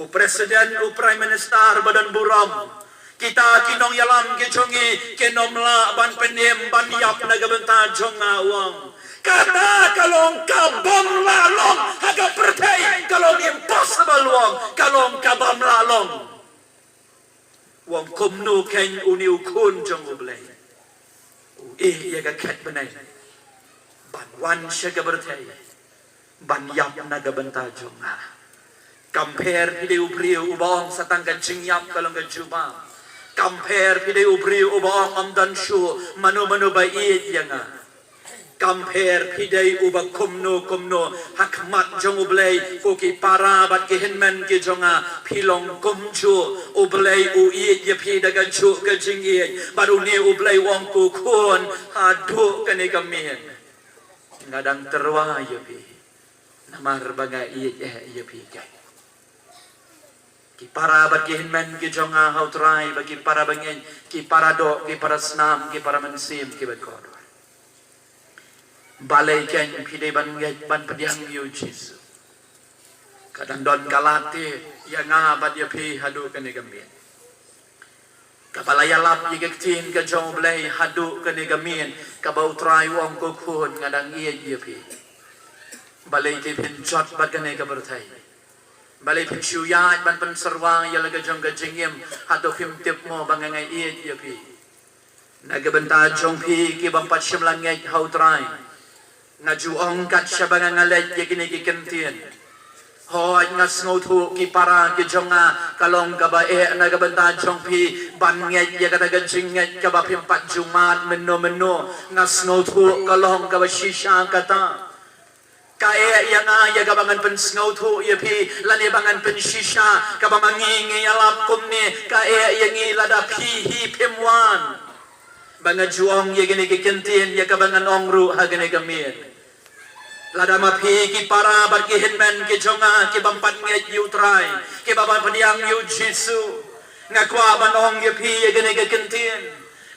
u president, u prime minister ba don burom, kita ki nongïalam ki jong ngi kin ym lah ban pynim ban ïap na ka bynta jong nga, u ong. Kata ka long ka bym lah long ha ka pyrthei, ka long impossible, u ong, ka long ka bym lah long. U ong, kumno kein une u khun jong U Blei u ïeh ïa ka khet bneng ban wan sha ka pyrthei ban ïap na ka bynta jong nga? Kam pher phi dei u briew uba ong sa tang ka jingïap ka long ka jubab. Kam pher phi dei u briew uba ong, ym don shuh mano mano ba ïeit ïa nga. Kam pher phi dei uba kumno kumno ha khmat jong U Blei, ko ki para bad ki hynmen ki jong nga, phi long kumjuh. U Blei u ïeit ïa phi da kajuh ka jingïeit. Bad une U Blei u ong, ko khun, haduh kane ka miet nga dang tyrwa ïa phi, namar ba nga ïeit eh ïa phi kein. Ki para bad ki hynmen ki jong nga ha U Trai, bad ki para bangeit, ki para doh, ki para snam, ki para mynsiem kiba kordor, balei kein phi dei ban ngeit ban pdiang ïa U Jisu? Ka dang don ka lad te ïa nga bad ïa phi haduh kane ka miet, kaba la ïalap ïa ka ktien ka jong U Blei haduh kane ka miet, kaba U Trai u ong, ko khun, nga dang ïeit ïa phi. Balei te phin jot bad kane ka pyrthei? Balei phin shu ïaid ban pynsyrwa ïa la ka jong ka jingim? Hato phim tip mo ba nga, nga ïeit ïa phi? Na ka bynta jong phi ki bym pat shym la ngeit ha U Trai, nga ju ong kat shaba nga, nga leit ïa kine ki kyntien. Hooid, nga sngewthuh ki para ki jong nga, ka long kaba eh na ka bynta jong phi ban ngeit ïa kata ka jingngeit kaba phim pat ju mad mynno mynno. Nga sngewthuh ka long kaba shisha kata. Ka eh ïa nga ïa kaba ngan pynsngewthuh ïa phi, lane ba ngan pynshisha, kaba ma ngi ngi ïalap kumne, ka eh ïa ngi lada phi hi phim wan. Ba nga ju ong ïa kine ki kyntien ïa kaba ngan ong ruh ha kane ka miet. Lada ma phi ki para bad ki hynmen ki jong nga ki bym pat ngeit ïa u Trai, ki bym pat pdiang ïa u Jisu, nga kwah ban ong ïa phi ïa kane ka kyntien,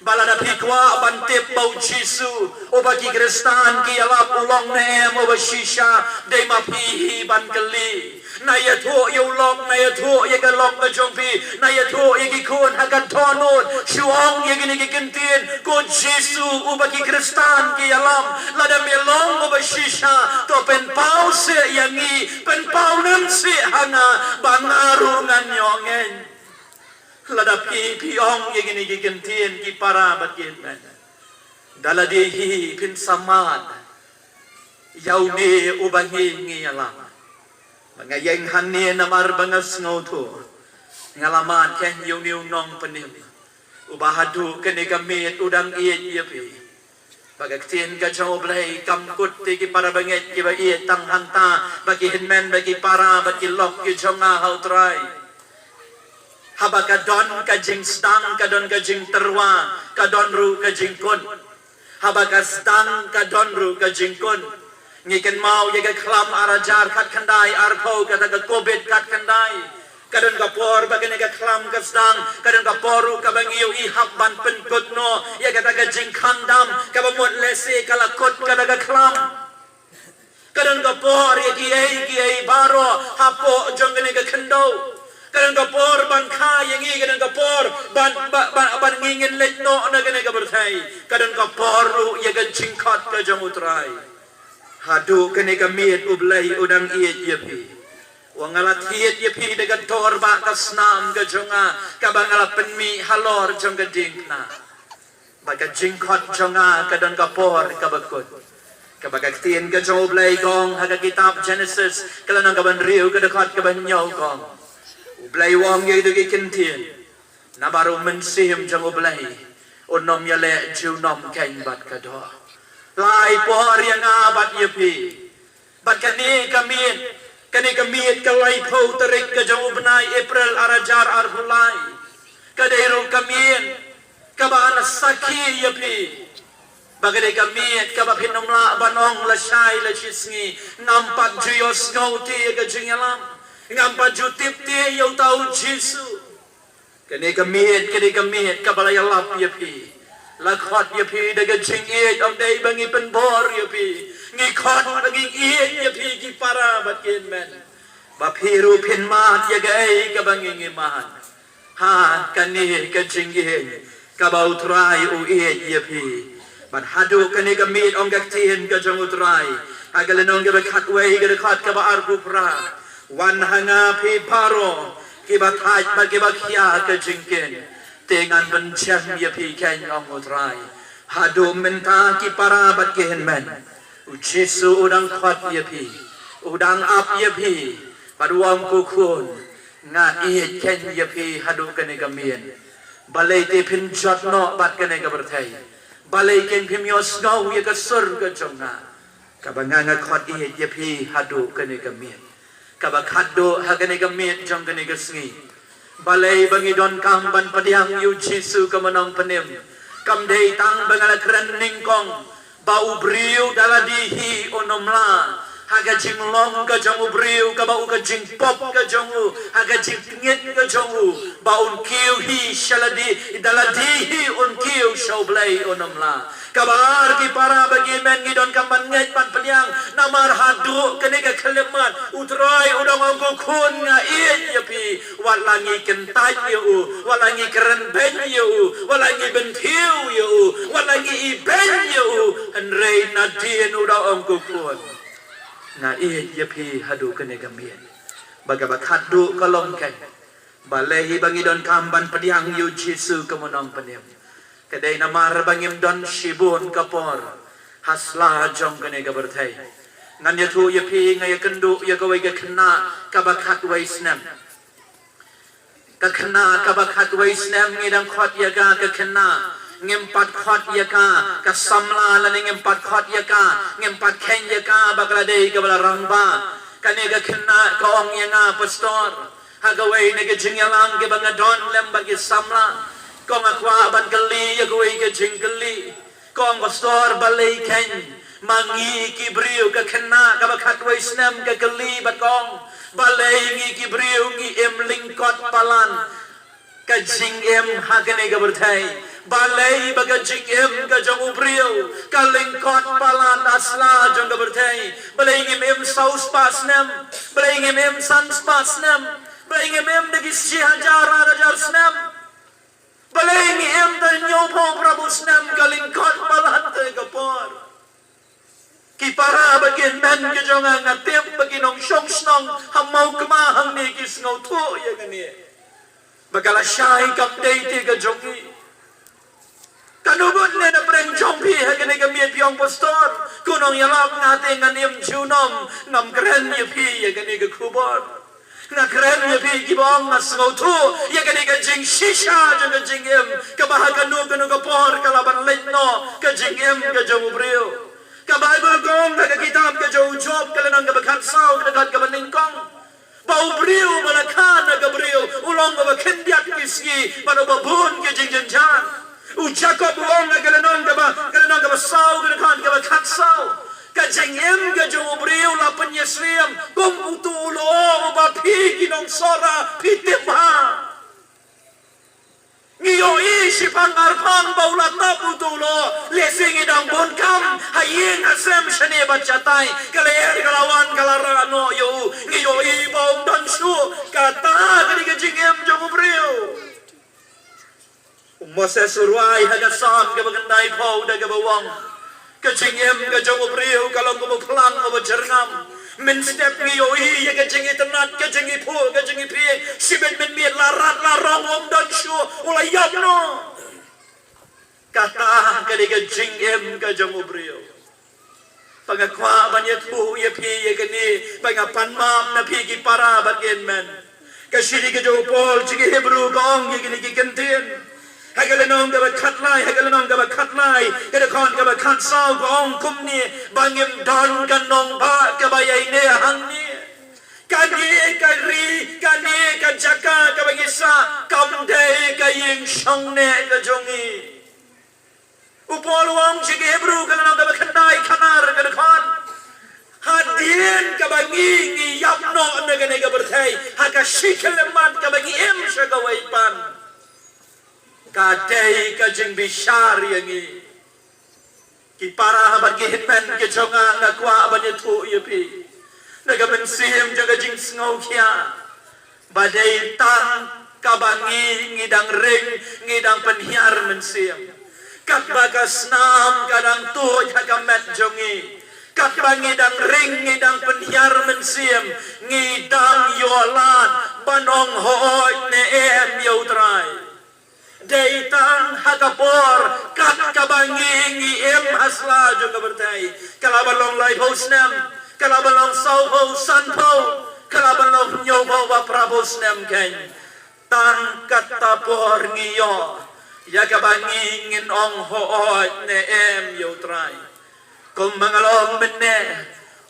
ba lada phi kwah ban tip ba u Jisu uba ki Khristan ki ïalap u long ne em uba shisha, dei ma phi hi ban kylli. Na ïathuh ïa u lok, na ïathuh ïa ka lok ka jong phi, na ïathuh ïa ki khun ha ka dohnud, shu ong ïa kine ki kyntien, ko Jisu uba ki Khristan ki ïalam, lada me long uba shisha, to pynpaw seh ïa ngi, pynpaw lem seh ha nga, ba nga ruh ngan ïoh ngeit. Lada phi, phi ong ïa kine ki kyntien ki para bad ki hynmen, da lade hi phin sa mad ïa une uba ngi ngi ïalam. Ba nga ïeng hangne namar ba nga sngewthuh, nga la mad keiñ ïa une u nongpynim uba haduh kane ka miet u dang ïeit ïa phi. Ba ka ktien ka jong u Blei kam kut te ki para bangeit kiba ïeit tang hangta, ba ki hynmen, ba ki para, ba ki lok ki jong nga ha u Trai. Haba ka don ka jingsdang, ka don ka jingtyrwa, ka don ruh ka jingkut. Haba ka sdang ka don ruh ka jingkut. Ngi kynmaw ïa ka khlam ar hajar khatkhyndai arphew, kata ka covid khatkhyndai. Ka don ka por ba kane ka khlam ka sdang, ka don ka por ruh kaba ngi ïohi hap ban pynkut noh ïa kata ka jingkhang dam, kaba mut lehse ka la kut kata ka khlam. Ka don ka por ïa kiei kiei baroh hapoh jong kane ka khyndew. Ka don ka por ban kha ïa ngi, ka don ka por ban, ban, ban, ban ngi ngin leit noh na kane ka pyrthei. Ka don ka por ruh ïa ka jingkhot ka jong u Trai. Haduh kane ka miet u Blei u dang ïeit ïa phi. Wa nga la thied ïa phi da ka dor ba ka snam ka jong nga, kaba nga la pynmih halor jong ka diengphna. Ba ka jingkhot jong nga ka don ka por kaba kut. Kaba ka ktien ka jong u Blei ka ong ha ka kitab Genesis, ka lynnong kaba hynriew, ka dkhot kaba hynñiew ka ong, u Blei u ong ïa kito ki kyntien. Namar u Mynsiem jong u Blei un ym ïaleh junom keiñ bad ka doh. La ai por ïa nga bad ïa phi. Bad kane ka miet, kane ka miet ka laiphew tarik ka jong u bnai April ar hajar arphew lai, ka dei ruh ka miet kaba nga sakhi ïa phi. Ba ka dei ka miet kaba phin ym lah ban ong lashai lashisngi, ngam pat ju ïohsngew te ïa ka jingïalam, ngam pat ju tip te ïa uta u Jisu. Kane ka miet, kane ka miet kaba la ïalap ïa phi. La khot ïa phi da ka jingïeit, ym dei ba ngi pynbor ïa phi. Ngi khot ba ngi ïeit ïa phi ki para bad ki hynmen, ba phi ruh phin mad ïa kaei kaba ngi ngi mad. Ha kane ka jingïeit kaba u Trai u ïeit ïa phi. Bad haduh kane ka miet, ong ka ktien ka jong u Trai ha ka lynnong kaba khatwei, ka dkhot kaba arphew phra, wan ha nga phi baroh kiba thait bad kiba khia ka jingkit, te ngan pynjem ïa phi keiñ, ong u Trai. Haduh mynta ki para bad ki hynmen, u Jisu u dang khot ïa phi, u dang ap ïa phi, bad u ong, ko khun, nga ïeit keiñ ïa phi haduh kane ka miet. Balei te phin jot noh bad kane ka pyrthei? Balei keiñ phim ïohsngew ïa ka sur ka jong nga, kaba nga nga khot ïeit ïa phi haduh kane ka miet? Kaba khatduh ha kane ka miet jong kane ka sngi, balei ba ngi donkam ban pdiang ïa u Jisu kum u nongpynim? Kam dei tang ba nga la kren nyngkong ba u briew da lade hi un ym lah, ha ka jinglong ka jong u briew, kaba u ka jingpop ka jong u, ha ka jingtngit ka jong u, ba un kiew hi sha lade, da lade hi un kiew sha u Blei un ym lah. Kaba ar, ki para bad ki hynmen, ngi donkam ban ngeit ban pdiang, namar haduh kane ka khyllipmat u Trai u dang ong, ko khun, nga ïeit ïa phi. Wat la ngi kyntait ïa u, wat la ngi kren beiñ ïa u, wat la ngi bynthiew ïa u, wat la ngi ibeiñ ïa u, hynrei nadien u da ong, ko khun, nga ïeit ïa phi haduh kane ka miet. Ba kaba khatduh ka long keiñ, balei ba ngi donkam ban pdiang ïa u Jisu kum u nongpynim? Ka dei namar ba ngim don shibun ka por ha sla jong kane ka pyrthei. Ngan ïathuh ïa phi, nga ïakynduh ïa kawei ka khynnah kaba khatwei snem. Ka khynnah kaba khatwei snem, ngi dang khot ïa ka, ka khynnah. Ngim pat khot ïa ka ka samla, lane ngim pat khot ïa ka, ngim pat kheiñ ïa ka ba ka la dei kaba la rangbah. Kane ka khynnah ka ong ïa nga, Pastor, ha kawei na ka jingïalang kaba nga don lem bad ki samla, ka ong, nga kwah ban kylli ïa kawei ka jingkylli. Ka ong, Pastor, balei keiñ Ma ngi ki briew, ka khynnah kaba khatwei snem ka kylli bad ka ong, balei ngi ki briew ngi im lyngkot palat ka jingim ha kane ka pyrthei? Balei ba ka jingim ka jong u briew ka lyngkot palat ha sla jong ka pyrthei? Balei ngim im saw spah snem? Balei ngim im san spah snem? Balei ngim im da ki shi hajar, ar hajar snem? Balei ngi im da hynñiew phew phra phew snem? Ka lyngkot palat te ka por. Ki para bad ki hynmen ki jong nga, nga tip ba ki nongshong shnong ha Mawkma hangne ki sngewthuh ïa kane, ba ka lashai kam dei te ka jong ngi. Katno ngut ne na pdeng jong phi ha kane ka miet phi ong, Pastor, ko nongïalap, nga te ngan im junom, ngam kren ïa phi ïa kane ka khubor. Nga kren ïa phi kiba ong, nga sngewthuh ïa kane ka jingshisha jong ka jingim, kaba ha kano kano ka por ka lah ban leit noh ka jingim ka jong u briew. Ka Baibl ka ong ha ka kitab ka jong u Job, ka lynnong kaba khatsaw, ka dkhot kaba nyngkong, ba u briew ba la kha na ka briew u long uba khyndiat ki sngi bad uba bun ki jingjynjar. U Jakob u ong ha ka lynnong kaba, ka lynnong kaba saw, ka dkhot kaba khatsaw, ka jingim ka jong u briew la pynïasyriem kum uto u lyoh uba phi ki nongshorah phi tip bha. Ngi ïohi shiphang arphang ba u la tap uto u lyoh, lehse ngi dang bun kam ha ïing ha sem shane bad shatai, ka lyer ka la wan ka la rah noh ïa u, ngi ïohi ba um don shuh. Kata ka dei ka jingim jong u briew. U Moses u rwai ha ka Salm kaba khyndai phew da kaba ong, ka jingim ka jong u briew ka long kum u phlang uba jyrngam. Mynstep ngi ïohi ïa ka jingitynnad, ka jingiphuh, ka jingiphieng, shibit mynmiet la rat la rong, um don shuh, u la ïap noh. Kata ka dei ka jingim ka jong u briew. Ba nga kwah ban ïathuh ïa phi ïa kane, ba nga pan map na phi ki para bad ki hynmen. Ka shithi ka jong u Paul sha ki Hebru ka ong ïa kine ki kyntien. Ha ka lynnong kaba khatlai, ha ka lynnong kaba khatlai, ka dkhot kaba khatsaw ka ong kumne, ba ngim don ka nongbah kaba ïaineh hangne. Kane ka ri, kane ka jaka kaba ngi sah, kam dei ka ïing shongneh ka jong ngi. U Paul u ong sha ki Hebru ka lynnong kaba khyndai, khatar ka dkhot, hadien kaba ngi, ngi ïap noh na kane ka pyrthei, ha ka shi khyllipmat kaba ngi im sha kawei pat, ka dei ka jingbishar ïa ngi. Ki para bad ki hynmen ki jong nga, nga kwah ban ïathuh ïa phi, na ka mynsiem jong ka jingsngewkhia, ba dei tang kaba ngi, ngi dang ring, ngi dang pynhiar mynsiem. Katba ka snam ka dang tuid ha ka met jong ngi, katba ngi dang ring, ngi dang pynhiar mynsiem, ngi dang ïoh lad ban ong hooid ne em ïa U Trai. Dei tang ha ka por kat kaba ngi, ngi im ha sla jong ka pyrthei, ka lah ban long laiphew snem, ka lah ban long sawphew, sanphew, ka lah ban long hynñiewphew bad phraphew snem keiñ. Tang kata por ngi ïoh ïa kaba ngi, ngin ong hooid ne em ïa U Trai. Kumba nga la ong mynne,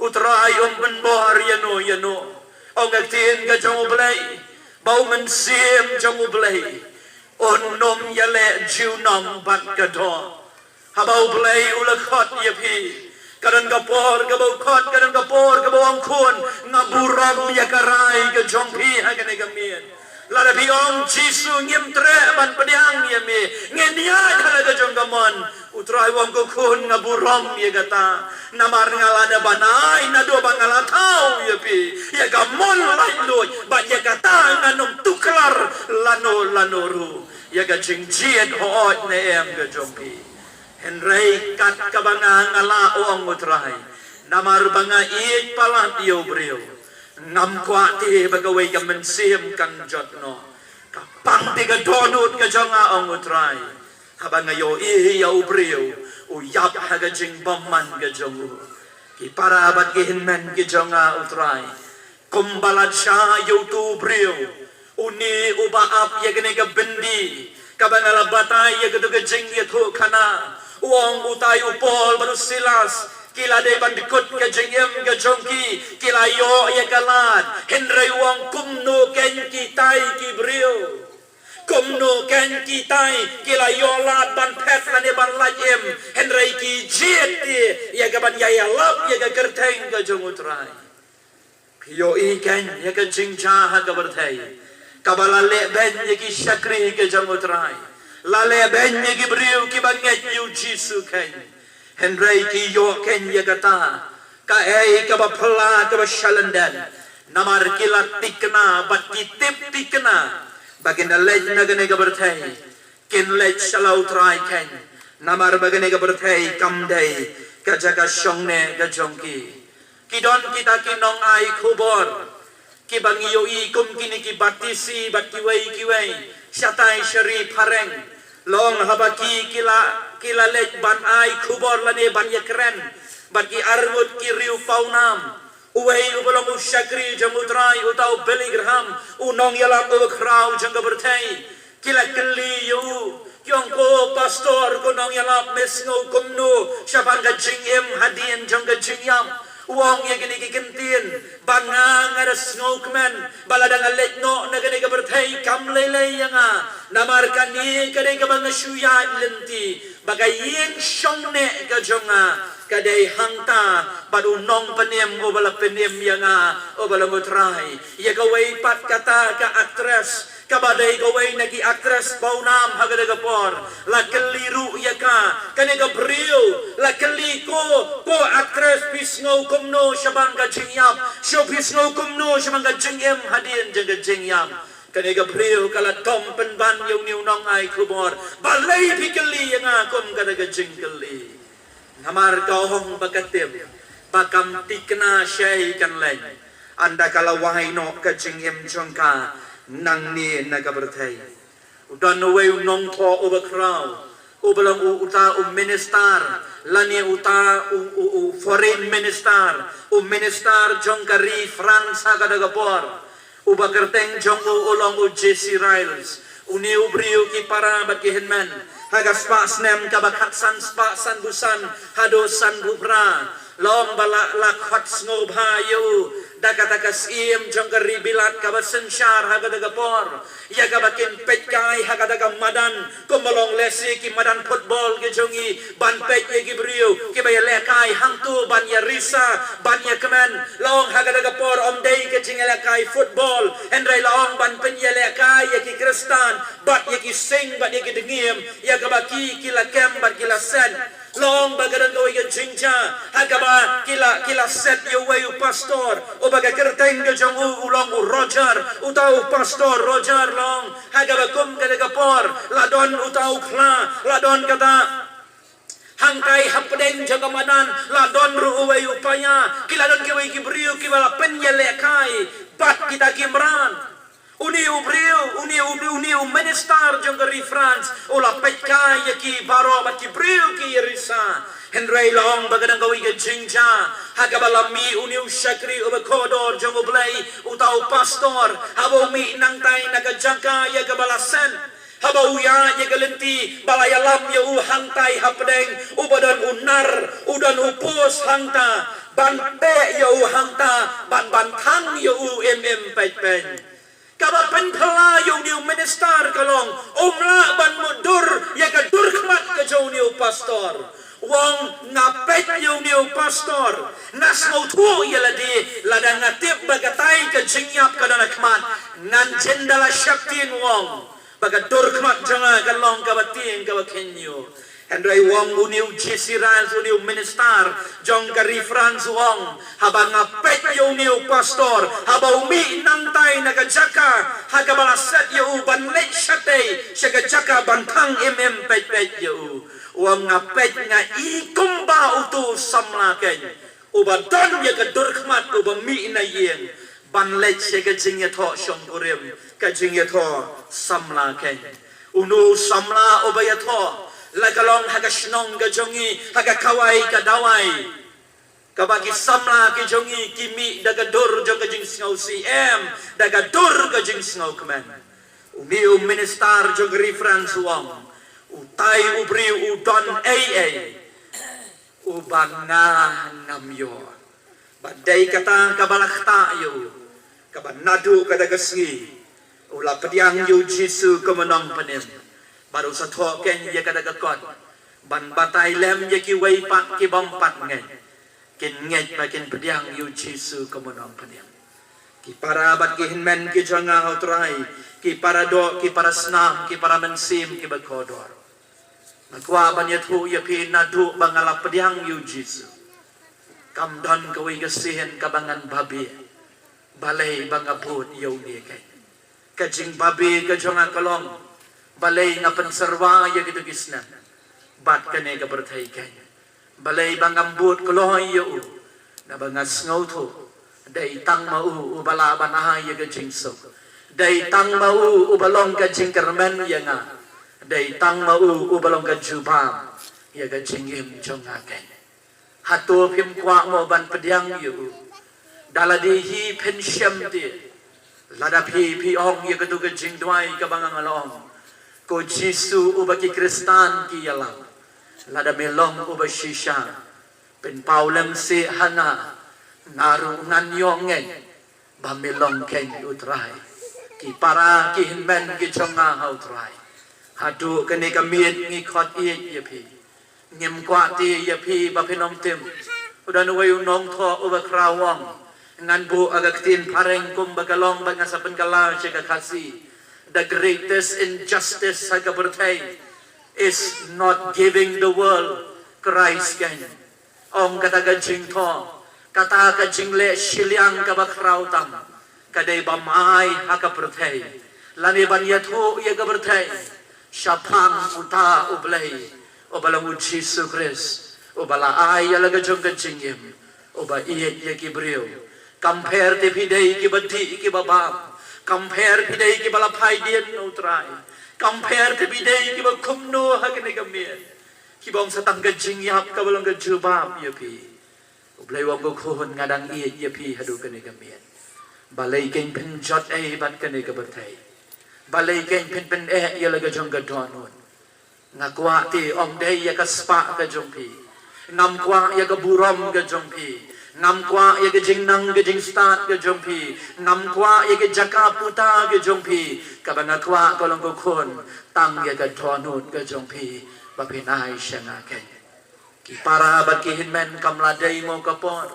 U Trai um pynbor ïano ïano. Ong ka ktien ka jong U Blei ba u Mynsiem jong U Blei un ym ïaleh junom bad ka doh. Haba U Blei u la khot ïa phi, ka don ka por kaba u khot, ka don ka por kaba u ong, khun, nga burom ïa ka rai ka jong phi ha kane ka miet. Lada phi ong, Jisu, ngim treh ban pdiang ïa me, ngin ïaid ha la ka jong ka mon, U Trai u ong, ko khun, nga burom ïa kata. Namar nga la dep ban ai naduh ba nga la thaw ïa phi ïa ka mon laitluid, bad ïa kata ngan ym tuklar lano lano ruh ïa ka jingjied hooid ne em ka jong phi. Hynrei kat kaba nga, nga lah, u ong U Trai, namar ba nga ïeit palat ïa u briew, ngam kwah te ba kawei ka mynsiem kan jot noh. Ka pang te ka dohnud ka jong nga, ong U Trai, haba nga ïohi ïa u briew u ïap ha ka jingbymman ka jong u. Ki para bad ki hynmen ki jong nga, U Trai, kumba la jia ïa uto u briew, une uba ap ïa kane ka byndi kaba nga la batai ïa kato ka jingïathuhkhana. U ong, utai u Paul bad u Silas ki la dei ban dkut ka jingim ka jong ki, ki la ïoh ïa ka lad, hynrei u ong, kumno keiñ kitai ki briew? Kumno keiñ kitai ki la ïoh lad ban phet lane ban lait im, hynrei ki jied te ïa ka ban ïa ïalap ïa ka kyrteng ka jong U Trai. Phi ïohi kein ïa ka jingjia ha ka pyrthei kaba la leh beiñ ïa ki shakri ka jong U Trai, la leh beiñ ïa ki briew kiba ngeit ïa U Jisu kein. Hynrei ki ïoh kein ïa kata kaei kaba phylla kaba shalyndet, namar ki la thikna bad ki tip thikna ba kin da leit na kane ka pyrthei, kin leit sha la U Trai kein, namar ba kane ka pyrthei kam dei ka jaka shongneh ka jong ki. Ki don kita ki nongai khubor kiba ngi ïohi kum kine ki Batisi bad kiwei kiwei shatai sha ri phareng. Long haba ki ki la, ki la leit ban ai khubor lane ban ïakren bad ki arngut ki riew pawnam. Uwei uba long u shakri jong U Trai, uta u Billy Graham, u nongïalap uba khraw jong ka pyrthei. Ki la kylli ïa u, ki ong, "Ko pastor, ko nongïalap, me sngew kumno shaphang ka jingim hadien jong ka jingïap?" U ong ïa kine ki kyntien, "Ba nga, nga da sngewkmen ba lada nga leit noh na kane ka pyrthei kam lei lei ïa nga, namar kane ka dei kaba nga shu ïaid lynti, ba ka ïing shongneh ka jong nga ka dei hangta bad u nongpynim uba la pynim ïa nga, uba long U Trai." Ïa kawei pat kata ka actress, kaba dei kawei na ki actress pawnam ha kata ka por, la kylli ruh ïa ka, kane ka briew, la kylli, "Ko, ko actress, phi sngew kumno shaphang ka jingïap? Shu phi sngew kumno shaphang ka jingim hadien jong ka jingïap?" Kane ka briew ka la dom pynban ïa une u nongai khubor, "Balei phi kylli ïa nga kum kata ka jingkylli?" Namar ka ong ba ka tip ba kam thikna shei kan leit, ynda ka la wai noh ka jingim jong ka nangne na ka pyrthei. U don uwei u nongthoh uba khraw, uba long u, uta u minister, lane uta u, u, u foreign minister, u minister jong ka ri France ha kata ka por. Uba kyrteng jong u u long u J C Ryle. Une u briew ki para bad ki hynmen ha ka spah snem kaba khatsan spah sanphew san haduh sanphew phra, long ba la, la khot sngewbha ïa u da kata ka syiem jong ka ri Bilat kaba synshar ha kata ka por, ïa kaba kin peit kai ha kata ka madan, kumba long lehse ki madan football ki jong ngi, ban peit ïa ki briew kiba ïalehkai hangto ban ïarisa, ban ïakmen. Long ha kata ka por ym dei ka jingïalehkai football, hynrei long ban pynïalehkai ïa ki khristan bad ïa ki sing bad ïa ki dngiem, ïa kaba ki, ki la kem bad ki la set. Long ba ka don kawei ka jingjia ha kaba ki la, ki la set ïa uwei u pastor, uba ka kyrteng ka jong u u long u Roger, uta u pastor Roger. Long ha kaba kum kata ka por la don uta u khla, la don kata, hangtai hapdeng jong ka madan la don ruh uwei u paia, ki la don kiwei ki briew kiba la pynïalehkai bad kita ki mrad. Une u briew, une u, une u minister jong ka ri France u la peit kai ïa ki baroh bad ki briew ki ïarisa. Hynrei long ba ka don kawei ka jingjia ha kaba la mih une u shakri uba kordor jong U Blei, uta u pastor, haba u mih nangtai na ka jaka ïa kaba la set, haba u ïaid ïa ka lynti ba la ïalam ïa u hangtai hapdeng, uba don u nar, u don u post hangta, ban peit ïa u hangta, ban, ban thang ïa u im im peit peit. Kaba pynphylla ïa une u minister ka long, um lah ban mutdur ïa ka dur khmat ka jong une u pastor. U ong, nga peit ïa une u pastor, nga sngewthuh ïa lade, lada nga tip ba katai ka jingïap ka don ha khmat, ngan jin da la sheptieng, u ong. Ba ka dur khmat jong nga kan long kaba tieng kaba khynñiuh. Hynrei u ong une u J C Ryle, une u minister jong ka ri France, u ong, haba nga peit ïa une u pastor haba u mih nangtai na ka jaka ha kaba la set ïa u ban leit shatei sha ka jaka ban thang im im peit peit ïa u, u ong, nga peit nga i kumba uto u samla kein uba don ïa ka dur khmat uba mih na ïing ban leit sha ka jingïathoh shongkurim, ka jingïathoh samla kein. Uno u samla uba ïathoh, la ka long ha ka shnong ka jong ngi, ha ka khawai ka dawai, kaba ki samla ki jong ngi ki mih da ka dur jong ka jingsngewsih, em, da ka dur ka jingsngewkmen. Une u minister jong ka ri France u ong, utai u briew u don ei ei uba nga ngam ïoh. Ba dei kata kaba la ktah ïa u, kaba naduh kata ka sngi u la pdiang ïa u Jisu kum u nongpynim, bad u sa thoh kein ïa kata ka kot ban batai lem ïa kiwei pat ki bym pat ngeit. Kin ngeit ba kin pdiang ïa u Jisu kum u nongpynim. Ki para bad ki hynmen ki jong nga ha u Trai, ki para doh, ki para snam, ki para mynsiem, ki ba kordor. Nga kwah ban ïathuh ïa phi naduh ba nga la pdiang ïa u Jisu, kam don kawei ka sien kaba ngan babe balei ba nga bud ïa une keiñ. Ka jingbabe ka jong nga ka long balei nga pynsyrwa ïa kito ki snem bad kane ka pyrthei keiñ. Balei ba ngam bud kloi ïa u? Naba nga sngewthuh dei tang ma u uba lah ban ai ïa ka jingsuk. Dei tang ma u uba long ka jingkyrmen ïa nga. Dei tang ma u uba long ka jubab ïa ka jingim jong nga keiñ. Hato phim kwah mo ban pdiang ïa u? Da lade hi phin shem te lada phi phi ong ïa katu ka jingduwai kaba nga nga la ong. Ko Jisu uba ki Khristan ki ïalam, lada me long uba shisha, pynpaw lem seh ha nga. Nga ruh ngan ïoh ngeit ba me long keiñ u Trai. Ki para ki hynmen ki jong nga ha u Trai, haduh kane ka miet ngi khot ïeit ïa phi. Ngim kwah te ïa phi ba phin ym tim. U don uwei u nongthoh uba khraw u ong, ngan buh ha ka ktien phareng kumba ka long bad ngan sa pynkylla sha ka Khasi. The greatest injustice ha ka pyrthei is not giving the world Christ keiñ. Ong kata ka jingthoh, kata ka jingleh shiliang kaba khraw tam, ka dei ban ai ha ka pyrthei lane ban ïathuh ïa ka pyrthei shaphang uta U Blei uba long U Jisu Khrist, uba la ai ïa la ka jong ka jingim, uba ïeit ïa ki briew. Kam pher te phi dei kiba dih kiba bam, kam pher phi dei kiba la phai dien na U Trai, kam pher te phi dei kiba kumno ha kane ka miet, kiba ong sa tang ka jingïap kaba long ka jubab ïa phi. U Blei u ong, ko khun, nga dang ïeit ïa phi haduh kane ka miet. Balei keiñ phin jot ei bad kane ka pyrthei? Balei keiñ phin pyneh ïa la ka jong ka dohnud? Nga kwah te ym dei ïa ka spah ka jong phi. Ngam kwah ïa ka burom ka jong phi. Ngam kwah ïa ka jingnang ka jingstad ka jong phi. Ngam kwah ïa ka jaka puta ka jong phi. Kaba nga kwah, ko long ko khun, tang ïa ka dohnud ka jong phi ba phin ai sha nga keiñ. Ki para bad ki hynmen, kam la dei mo ka por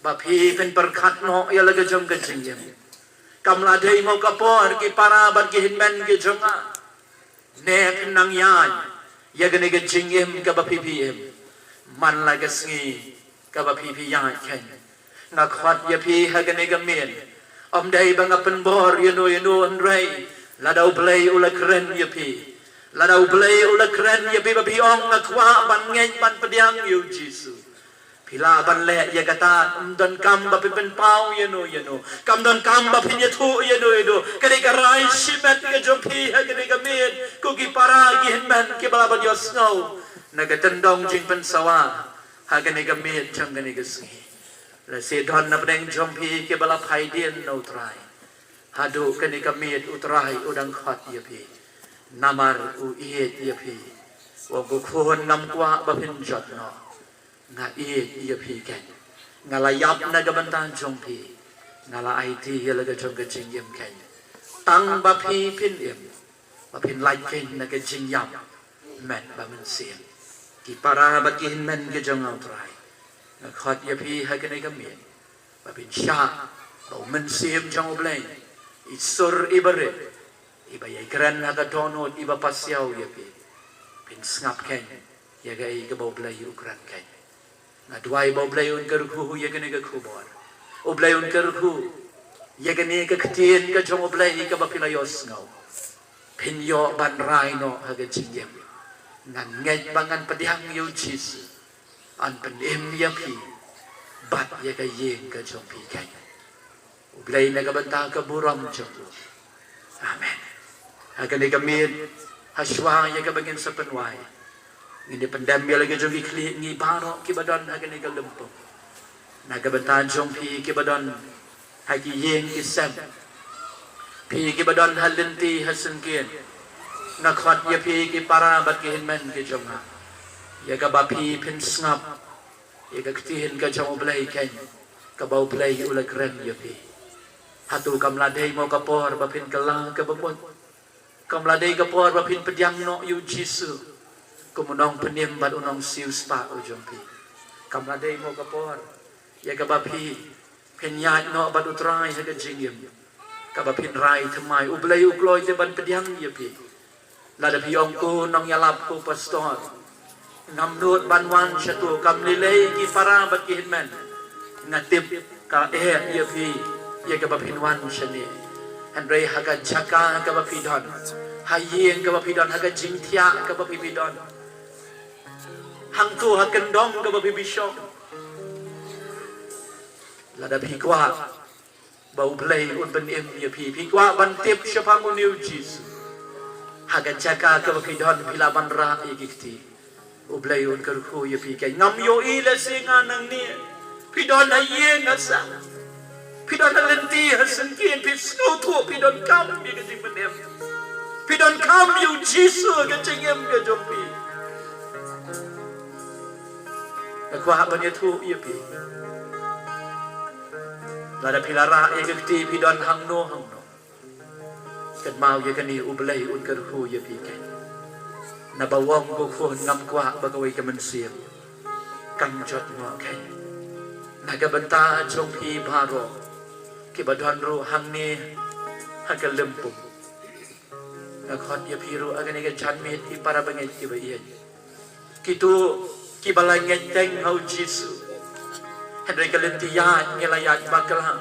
ba phi phin pyrkhat noh ïa la ka jong ka jingim. Kam la dei mo ka por, ki para bad ki hynmen ki jong nga, ne phin nang ïaid ïa kane ka jingim kaba phi phi im man la ka sngi kaba phi phi ïaid keiñ. Nga khot ïa phi ha kane ka miet. Ym dei ba nga pynbor ïano ïano, hynrei lada U Blei u la kren ïa phi, lada U Blei u la kren ïa phi ba phi ong, nga kwah ban ngeit ban pdiang ïa U Jisu, phi lah ban leh ïa kata. Ym donkam ba phin pynpaw ïano ïano, kam donkam ba phin ïathuh ïano ïano. Ka dei ka rai shimet ka jong phi ha kane ka miet, ko ki para ki hynmen kiba lah ban ïohsngew na ka tyndong jingpynsawa ha kane ka miet jong kane ka sngi. Lehse don na pdeng jong phi kiba la phai dien na U Trai haduh kane ka miet. U Trai u dang khot ïa phi namar u ïeit ïa phi. U ong, ko khun, ngam kwah ba phin jot noh. Nga ïeit ïa phi keiñ. Nga la ïap na ka bynta jong phi. Nga la aiti ïa la ka jong ka jingim keiñ, tang ba phi phin im, ba phin lait keiñ na ka jingïap met ba mynsiem. Ki para bad ki hynmen ki jong nga, U Trai, nga khot ïa phi ha kane ka miet ba phin shah ba U Mynsiem jong U Blei, i sur iba rit, iba ïai kren ha ka dohnud, iba pasiaw ïa phi, phin sngap keiñ ïa kaei kaba U Blei u kren keiñ. Nga duwai ba U Blei un kyrkhu ïa kane ka khubor. U Blei un kyrkhu ïa kane ka ktien ka jong U Blei kaba phi la ïohsngew. Phin ïoh ban rai noh ha ka jingim. Ngan ngeit ba ngan pdiang ïa U Jisu, yn pynim ïa phi bad ïa ka ïing ka jong phi keiñ. U Blei na ka bynta ka burom jong u. Amen. Ha kane ka miet, ha shuwa ïa kaba ngin sa pynwai, ngin ïa pyndem ïa la ka jong ki khlieh, ngi baroh kiba don ha kane ka lympung. Na ka bynta jong phi kiba don ha ki ïing ki sem, phi kiba don ha lynti ha syngkien, nga khot ïa phi ki para bad ki hynmen ki jong nga, ïa kaba phi phin sngap ïa ka ktien ka jong U Blei keiñ, kaba U Blei u la kren ïa phi. Hato kam la dei mo ka por ba phin kylla kaba mut? Kam la dei ka por ba phin pdiang noh ïa U Jisu kum u nongpynim bad u nongsiewspah u jong phi? Kam la dei mo ka por ïa kaba phi phin ïaid noh bad U Trai ha ka jingim, kaba phin rai thymmai. U Blei u kloi te ban pdiang ïa phi. Lada phi ong, ko nongïalap, ko pastor, ngam nud ban wan shato, kam lei lei ki para bad ki hynmen, nga tip ka eh ïa phi ïa kaba phin wan shane. Hynrei ha ka jaka kaba phi don, ha ïing kaba phi don, ha ka jingthiah kaba phi phi don, hangto ha kyndong kaba phi phi shong, lada phi kwah ba U Blei un pynim ïa phi, phi kwah ban tip shaphang une U Jisu, ha ka jaka kaba phi don phi lah ban rah ïa ki kti. U Blei un kyrkhu ïa phi. Ka ngam ïohi lehse nga nangne. Phi don ha ïing ha sem, phi don ha lynti ha syngkien, phi sngewthuh phi donkam ïa ka jingpynim, phi donkam ïa U Jisu ha ka jingim ka jong phi. Nga kwah ban ïathuh ïa phi, lada phi la rah ïa ka kti, phi don hangno hangno, kynmaw ïa kane, U Blei un kyrkhu ïa phi kein. Naba u ong, ko khun, ngam kwah ba kawei ka mynsiem kan jot noh kein. Na ka bynta jong phi baroh kiba don ruh hangne ha ka lympung, nga khot ïa phi ruh ha kane ka janmiet, ki para bangeit kiba ïeit, kito kiba la ngeit teng ha U Jisu, hynrei ka lynti ïaid ngi la ïaid bakla.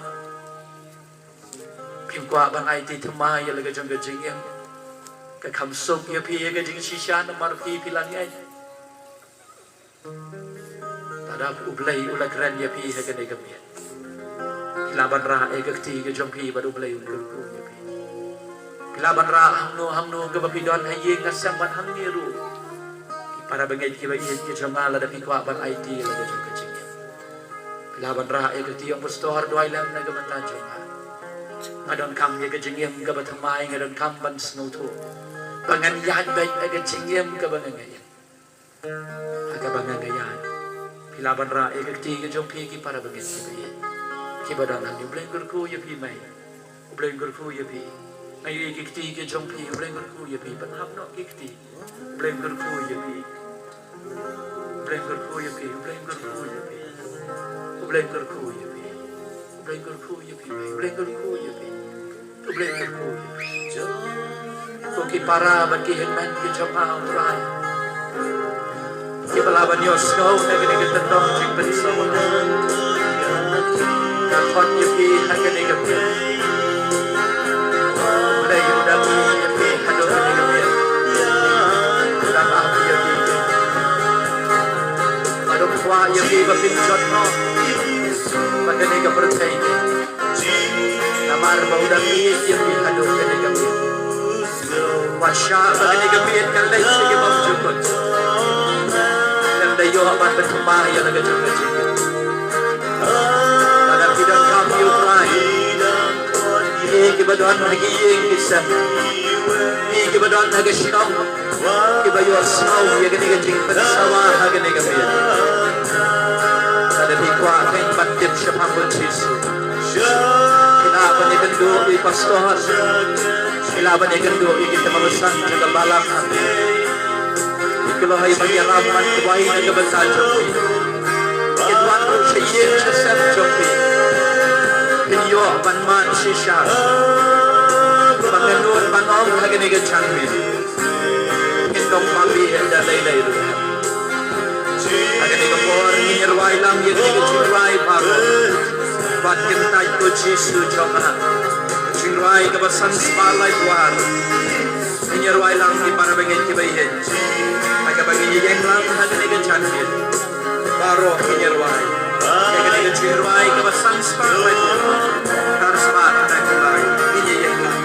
Phim kwah ban aiti thymmai ïa la ka jong ka jingim. Ka kham suk ïa phi ïa ka jingshisha namar phi phi la ngeit. Lada U Blei u la kren ïa phi ha kane ka miet, phi lah ban rah ïa ka kti ka jong phi bad U Blei un kyrkhu ïa phi. Phi lah ban rah hangno hangno kaba phi don, ha ïing ha sem bad hangne ruh. Ki para bangeit kiba ïeit ki jong nga, lada phi kwah ban aiti la ka jong ka jingim, phi lah ban rah ïa ka kti, ong, pastor, duwai lem na ka bynta jong nga. Nga donkam ïa ka jingim kaba thymmai, nga donkam ban sngewthuh ba ngan ïaid beit ha ka jingim kaba nga ngeit, ha kaba nga ngeit. Phi lah ban rah ïa ka kti ka jong phi, ki para bangeit kiba ïeit kiba don hangne. U Blei un kyrkhu ïa phi, mei. U Blei un kyrkhu ïa phi. Nga ïohi ki kti ki jong phi, U Blei un kyrkhu ïa phi. Ban hap noh ki kti. U Blei un kyrkhu ïa phi. U Blei un kyrkhu ïa phi, U Blei un kyrkhu ïa phi. U Blei un kyrkhu ïa phi. U Blei un kyrkhu ïa phi, mei. U Blei un kyrkhu ïa phi. U Blei un kyrkhu ïa phi. Ko ki para bad ki hynmen ki jong nga, U Trai, kiba lah ban ïohsngew na kane ka kyndong jingpynsawa, nga khot ïa phi ha kane ka miet. U Blei u dang ïeit ïa phi haduh kane ka miet. U dang ap ïa phi. Bad u kwah ïa phi ba phin jot noh na kane ka pyrthei. Namar ba u dang ïeit ïa phi haduh kane ka miet. Wat shah ba kane ka miet kan leit sha ki bymjukut. Lada ïoh ban pynthymmai ïa la ka jong ka jingim. Lada phi donkam ïa U Trai, phi kiba don ha ki ïing ki sem, phi kiba don ha ki shnong, kiba ïohsngew ïa kane ka jingpynsawa ha kane ka miet, lada phi kwah kein ban tip shaphang U Jisu, phi lah ban ïakynduh ïa i pastor, phi lah ban ïakynduh ïa ki tymmen basan jong ka balang. Ki la ïa ban ïarap ban duwai na ka bynta jong phi. Ki wan ruh sha ïing sha sem jong phi. Phin ïoh ban mad shisha ba nga nud ban ong ha kane ka janmiet, ngin ym pynbeit da lei lei ruh. Ha kane ka por ngin ïa rwai lang ïa kane ka jingrwai baroh. Wat kyntait, ko Jisu jong nga, ka jingrwai kaba san spah laiphew ar. Ngin ïa rwai lang, ki para bangeit kiba ïeit, ha kaba ngin ïeng lang ha kane ka janmiet. Baroh ngin ïa rwai ïa kane ka jingrwai kaba san spah laiphew ar, ar spah laiphew lai. Ngin ïa ïeng lang.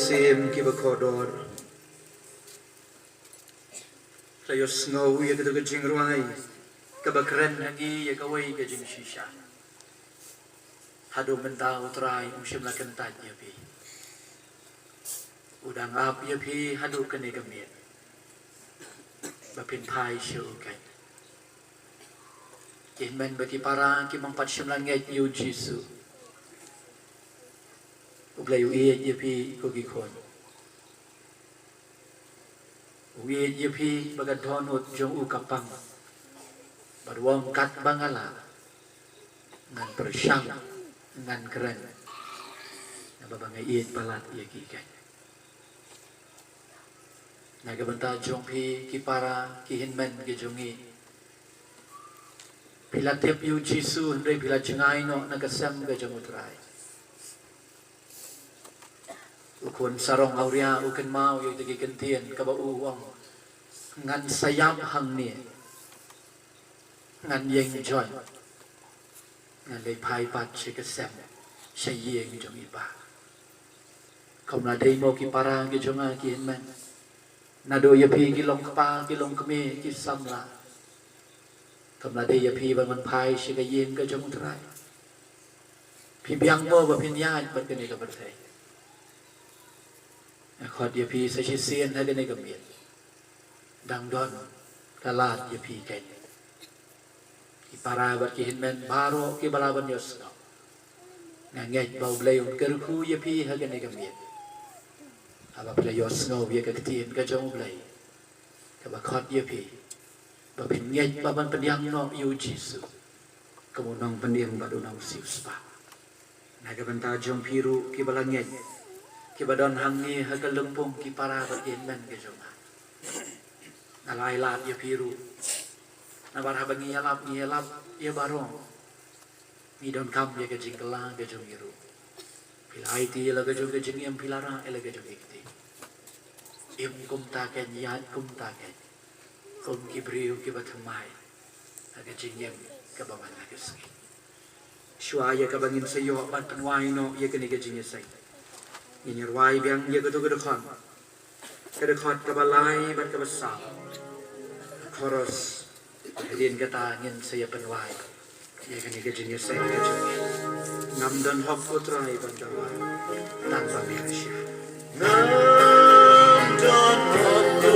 Mynsiem kiba kordor, la ïohsngew ïa kata ka jingrwai kaba kren ha ngi ïa kawei ka jingshisha. Haduh mynta U Trai um shym la kyntait ïa phi. U dang ap ïa phi haduh kane ka miet ba phin phai sha u keiñ. Ki hynmen bad ki para ki bym pat shym la ngeit ïa U Jisu, U Blei u ïeit ïa phi ko ki khun. U ïeit ïa phi ba ka dohnud jong u ka pang. Bad u ong katba nga lah ngan pyrshang, ngan kren, namar ba nga ïeit palat ïa ki keiñ. Na ka bynta jong phi ki para ki hynmen ki jong ngi, phi la tip ïa U Jisu hynrei phi la jngai noh na ka sem ka jong U Trai. U khun sarong awria u kynmaw ïa kita ki kyntien kaba u ong, ngan sa ïap hangne, ngan ïeng join, ngan leit phai pat sha ka sem, sha ïing jong i Pa. Kam la dei mo ki para ki jong nga ki hynmen, naduh ïa phi ki long kpa ki long kmie ki samla, kam la dei ïa phi ban wan phai sha ka ïing ka jong U Trai. Phi biang mo ba phin ïaid bad kane ka pyrthei? Nga khot ïa phi sa shisien ha kane ka miet, dang don ka lad ïa phi keiñ. Ki para bad ki hynmen baroh kiba la ban ïohsngew, nga ngeit ba U Blei un kyrkhu ïa phi ha kane ka miet. Haba phi la ïohsngew ïa ka ktien ka jong U Blei kaba khot ïa phi ba phin ngeit ba ban pdiang noh ïa U Jisu kum u nongpynim bad u nongsiewspah. Na ka bynta jong phi ruh kiba la ngeit, kiba don hangne ha ka lympung ki para bad ki hynmen ki jong nga, nga la ai lad ïa phi ruh. Namar haba ngi ïalap ngi ïalap ïa baroh, ngi donkam ïa ka jingkylla ka jong ngi ruh. Phi la aiti ïa la ka jong ka jingim, phi la rah ïa la ka jong ka kti. Im kumta keiñ, ïaid kumta keiñ, kum ki briew kiba thymmai ha ka jingim kaba man la ka sngi. Shuwa ïa kaba ngin sa ïoh ban pynwai noh ïa kane ka jingïaseng, ngin ïa rwai biang ïa kato ka dkhot, ka dkhot kaba lai bad kaba saw. Chorus. Hadien kata ngin sa ïa pynwai ïa kane ka jingïaseng ka jong ngi. Ngam don hok ko Trai ban dawa, tang ba me la shah. Ngam don hok ko